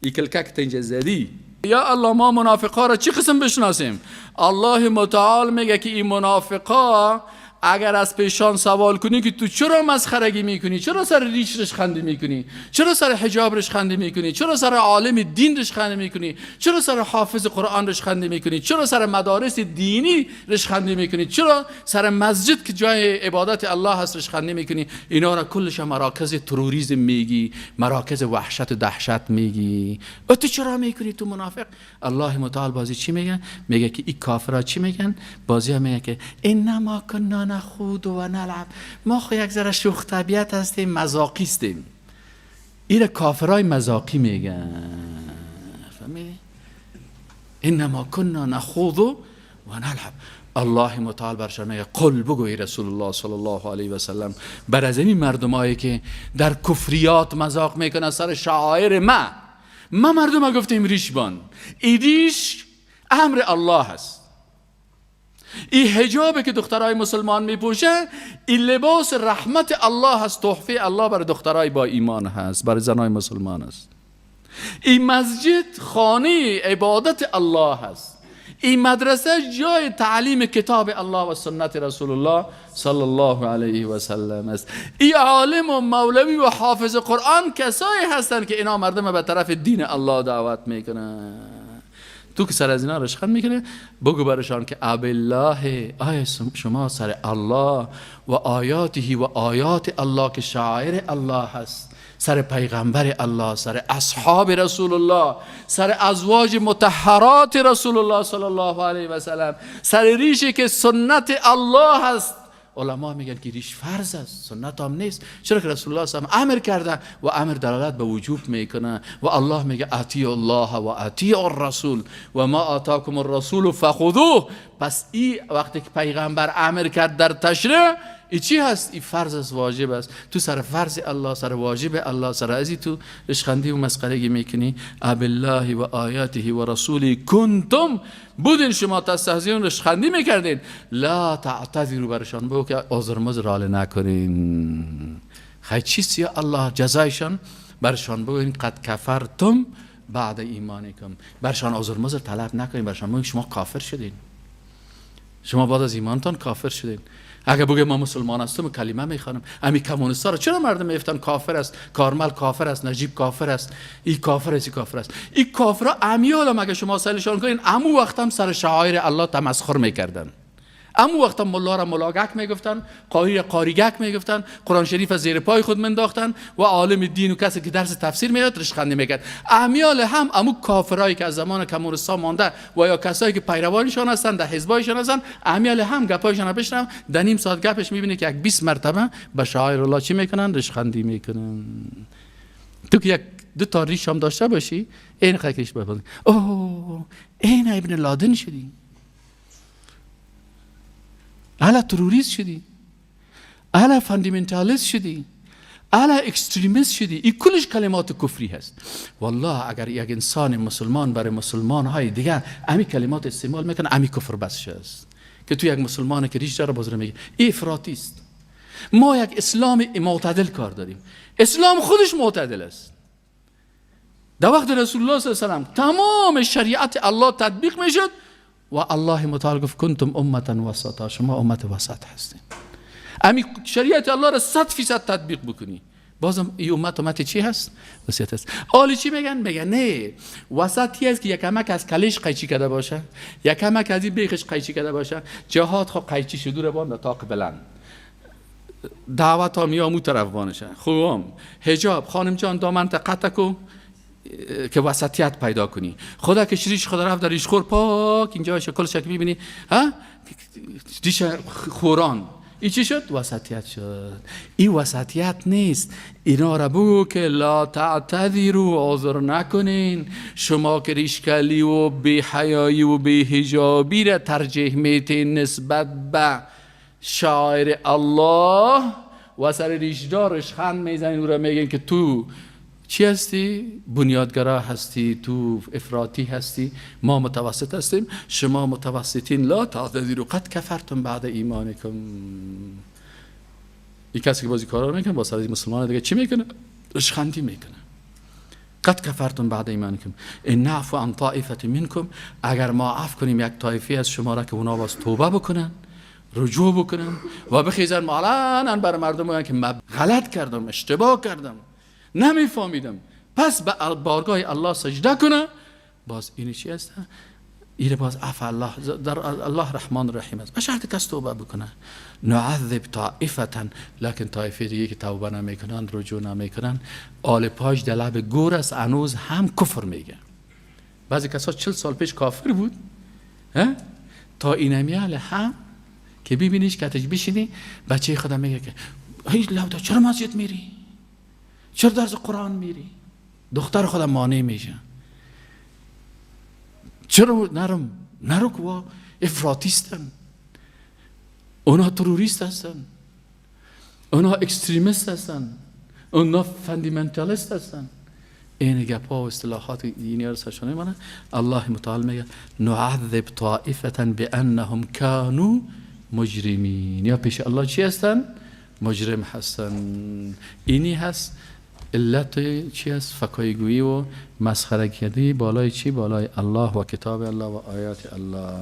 ای کلکک اینجا زدی. یا الله ما منافقا را چی قسم بشناسیم؟ الله متعال میگه که این منافقا اگر از پیشان سوال کنی که تو چرا مسخرگی میکنی، چرا سر ریش رشخندی میکنی، چرا سر حجاب رشخندی میکنی، چرا سر عالم دین رشخندی میکنی، چرا سر حافظ قرآن رشخندی میکنی، چرا سر مدارس دینی رشخندی میکنی، چرا سر مسجد که جای عبادت الله هست رشخندی میکنی، اینا را کلش مراکز تروریسم میگی، مراکز وحشت و دهشت میگی، تو چرا میکنی تو منافق؟ الله متعال بازی چی میگه؟ میگه که این کافرا چی میگن؟ بازی میگه که انما کنا نخوض و نلعب، ما خو یک ذره شوخ طبیعت هستیم، مذاقیستیم. این کافرای مذاقی میگن، فهمیدی؟ انما کنا نخوض و نلعب. الله متعال برشان میگه قل، بگوی رسول الله صلی الله علیه و سلم بر از این مردمایی که در کفریات مذاق میکنن سر شعائر ما مردم گفتیم ریش بان، ای ریش امر الله هست، این حجابی که دخترای مسلمان میپوشه این لباس رحمت الله هست، تحفه الله برای دخترای با ایمان هست، برای زنای مسلمان است. این مسجد خانه عبادت الله هست، این مدرسه جای تعلیم کتاب الله و سنت رسول الله صلی الله علیه و سلم است. این عالم و مولوی و حافظ قرآن کسایی هستند که اینا مردم به طرف دین الله دعوت میکنن. تو که سر از اینا رشخند میکنه، بگو برشان که ابالله، آیا شما سر الله و آیاته و آیات الله که شعائر الله هست، سر پیغمبر الله، سر اصحاب رسول الله، سر ازواج مطهرات رسول الله صلی الله علیه و سلم، سر ریشی که سنت الله هست. علما میگن که ریش فرض است، سنت هم نیست، چرا که رسول الله صلی الله علیه و امر کرده و امر دلالت به وجوب میکنه و الله میگه اطیع الله و اطیع الرسول و ما آتاکم الرسول فخذوه. پس این وقتی که پیغمبر امر کرد در تشریع، ای چی هست؟ ای فرض است، واجب است. تو سر فرض الله، سر واجب الله، سر ازی تو اشخندی و مسخرگی میکنی. ابالله و آیاته و رسولی کنتم، بودین شما تستهزئون، اشخندی میکردین. لا تعتذروا، برشان بگو که عذر مذر حال نکنین. خی چیست یا الله جزایشان؟ برشان بگوین قد کفرتم بعد ایمانکم. برشان عذر مذر طلب نکنین، برشان بگوین شما کافر شدین، شما بعد از ایمانتان کافر شدین. اگه بگه ما مسلمان هستم کلمه میخوانم، امی کمونیستا رو چرا مردم میفتن کافر است، کارمل کافر است، نجیب کافر است، ای کافر است، ای کافر است، ای کافرا امیالم اگه شما سالشان کنین، امو وقتم سر شعائر الله تمسخر میکردن، امو وقتم ملا را ملاگک میگفتن، قاری را قاریگک میگفتن، قرآن شریف از زیر پای خود منداختن و عالم دین و کسی که درس تفسیر میداد رشخندی میکرد. امیال هم امو کافرایی که از زمان کمونیستا مانده و یا کسایی که پیروانشان هستن در حزبایشان هستن، امیال هم گپایشان را بشنم، در نیم ساعت گپش میبینی که یک 20 مرتبه به شعائر الله چی میکنن؟ رشخندی میکنن. تو که یک دو تا ریش هم داشته باشی، این خاکش بپذیر، اوه این ابن لادن شدی، اهل تروریست شدی، اهل fundamentalist شدی، اهل extremist شدی. این کلش کلمات کفری هست. والله اگر یک انسان مسلمان برای مسلمان های دیگر امی کلمات استعمال میکنه، امی کفر بس است که تو یک مسلمان که ریش داره باز میگه ای افراطی است. ما یک اسلام معتدل کار داریم. اسلام خودش معتدل است. در وقت رسول الله صلی الله علیه و سلم تمام شریعت الله تطبیق میشد و الله متعال گفت کنتم امتا وسطا، شما امت وسط هستین. امی شریعت الله را 100% تطبیق بکنی، بازم این امت امت چی هست؟ وسط هست. آلی چی میگن؟ میگن نه، وسطی است که یکمک از کلش قیچی کرده باشه، یکمک از این بیخش قیچی کرده باشه. جهاد خب قیچی شدور باند تاق بلند، دعوت ها میامو طرف بانشه، خوام حجاب خانم جان دامن قطع کو که وسطیت پیدا کنی. خدا که ریش خدا رفت در ریش خور پاک اینجا شکل شکل میبینی، ها ریش خوران، این چی شد؟ وسطیت شد. این وسطیت نیست. اینا را بگو که لا تعتذروا، عذر نکنین. شما که ریشکلی و بی حیایی و بی حجابی را ترجیح میتین نسبت به شاعر الله و سر ریشدار ریشخند میزنین، او را میگین که تو چی هستی؟ بنیادگرا هستی، تو افراطی هستی، ما متوسط هستیم، شما متوسطین. لا تعتذروا قد کفرتم بعد ایمانکم. این کسی که بازی کارا میکنه با سر مسلمان دیگه چی میکنه؟ ریشخندی میکنه. قد کفرتم بعد ایمانکم ان نعفو عن طائفه منکم، اگر ما عفو کنیم یک طایفه از شما را که اونا باز توبه بکنن، رجوع بکنن و بخیزن معلنا بر مردم بگن که من غلط کردم، اشتباه کردم، نمیفهمیدم، پس به بارگاه الله سجده کنه، باز این چی هست؟ این باز عفو الله، در الله رحمان رحیم است، به شرط کس توبه بکنه. نعذب طائفه، لکن طایفه دیگه که توبه نمیکنن، رجوع نمیکنن، آل پاش در لب گور است، هنوز هم کفر میگه. بعضی کسا 40 سال پیش کافر بود، تا اینمیال هم که ببینیش کتش بشینی، بچه خودم میگه که هیچ لودا چرا مسجد میری؟ چرا درس قرآن میری؟ دختر خودم مانع میشه، چرا نرم؟ نرو که افراطیستن، اونا تروریست هستن، اونا extremist هستن، اونا fundamentalist هستن. این گپا و اصطلاحات دینی رو سرشانه میمانه. الله متعال میگه نعذب طائفه بانهم كانوا مجرمین. یا پیش الله چی هستن؟ مجرم هستن. اینی هست علت چی است؟ فکایگویی و مسخره کردی بالای چی؟ بالای الله و کتاب الله و آیات الله.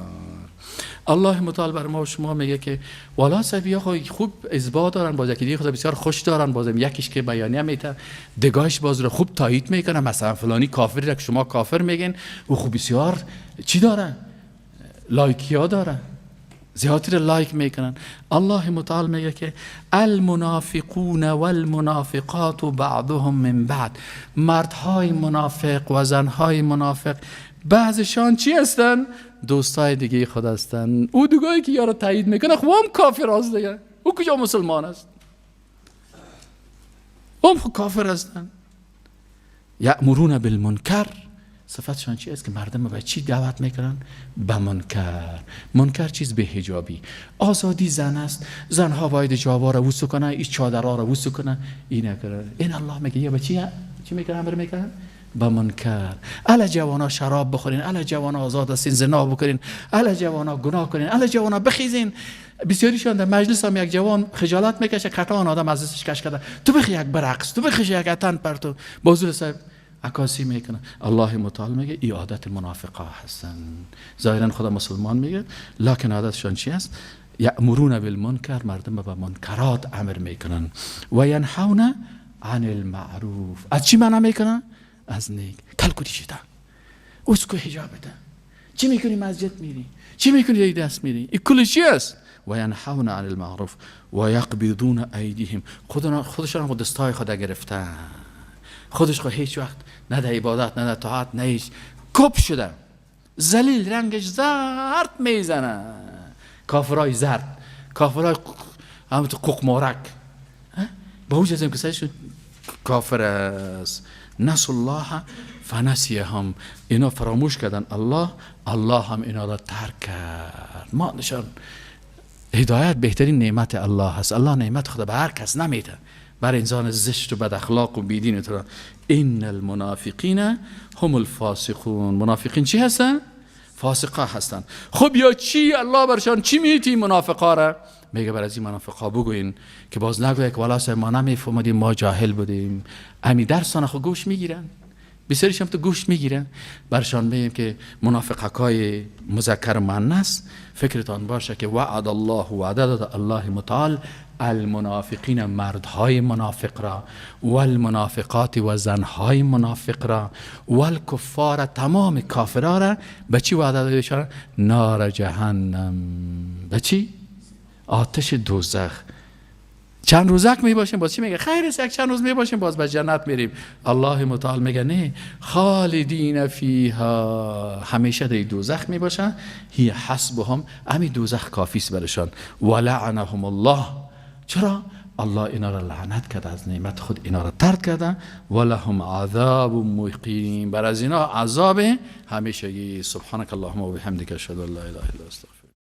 الله متعال بر ما و شما میگه که والا صاحب خوب اثبات دارن، باز یکی دیگه خود بسیار خوش دارن، بازم یکیش که بیانیه میته دگاهش باز رو خوب تایید میکنه، مثلا فلانی کافر را که شما کافر میگین او خوب بسیار چی داره؟ لایکیا داره، زیادتر لایک میکنن. الله متعال میگه که المنافقون والمنافقات بعضهم من بعد، مردهای منافق و زنهای منافق بعضشان چی هستن؟ دوستای دیگه خود هستن. او دیگه که یارو تایید میکنه خب هم کافر است دیگه، او کجا مسلمان است؟ هم خب کافر هستن. یأمرون بالمنکر، صفتشان چی است؟ که مردم به چی دعوت میکنن؟ به منکر. منکر چیز به حجابی، آزادی زن است، زنها باید حجابا را وسو کنن، این چادرها را وسو کنن، این نکنن. این الله میگه یا به چی میکنن؟ امر میکنن به منکر. الا جوانا شراب بخورین، الا جوانا آزاد هستین زنا بکنین، الا جوانا گناه کنین، الا جوانا بخیزین. بسیاریشان در مجلس هم یک جوان خجالت میکشه، کتان آدم از دستش کش کرده، تو بخی یک برقص، تو بخی یک اتن پرتو بازور صاحب عکاسی میکنه. الله متعال میگه ای عادت منافقا هستن. ظاهرا خدا مسلمان میگه، لکن عادتشان چی است؟ یأمرون بالمنکر، مردم به منکرات امر میکنن، و ینهون عن المعروف. از چی منع میکنن؟ از نیک. کلکوتی شده اسکو حجابته، چی میکنی؟ مسجد میری، چی میکنی؟ ای دست میری، ای کل چی است؟ و ینهون عن المعروف و یقبضون ایدیهم، خودشان هم دستای خود گرفتن، خودش خو هیچ وقت نه در عبادت نه در طاعت نه هیچ، کپ شده، ذلیل، رنگش زرد میزنه، کافرای زرد، کافرای هم تو ققمارک با اوج از که سرشون کافر است. نسوا الله فنسیهم، اینا فراموش کردن الله، الله هم اینا را ترک کرد. ما نشان هدایت بهترین نعمت الله هست. الله نعمت خدا به هر کس نمیده، بر انسان زشت و بد اخلاق و بیدین تو. ان المنافقین هم الفاسقون، منافقین چی هستن؟ فاسقا هستن. خب یا چی الله برشان چی میتی منافقا را؟ میگه بر از این منافقا بگوین که باز نگوید که والا ما نمیفهمیدیم، ما جاهل بودیم. امی درسان خو گوش میگیرن، بسیاریش هم تو گوش میگیرن. برشان میگیم که منافقای مذکر مؤنث فکرتان باشه که وعد الله، وعده داد الله متعال المنافقین، مردهای منافق را، والمنافقات و زنهای منافق را، والکفار تمام کافرها را به چی وعده داده؟ نار جهنم. به چی؟ آتش دوزخ. چند روزک می باشیم باز چی میگه؟ خیر است، یک چند روز می باشیم باز به جنت میریم. الله متعال میگه نه، خالدین فیها، همیشه در دوزخ می باشن. هی حسبهم، امی دوزخ کافی است برشان. ولعنهم الله، چرا؟ الله اینا را لعنت کرده، از نعمت خود اینا را طرد کرده. ولهم عذاب مقیم، بر از اینا عذاب همیشگی. سبحانك اللهم و بحمدک، اشهد ان لا اله الا انت، استغفرک.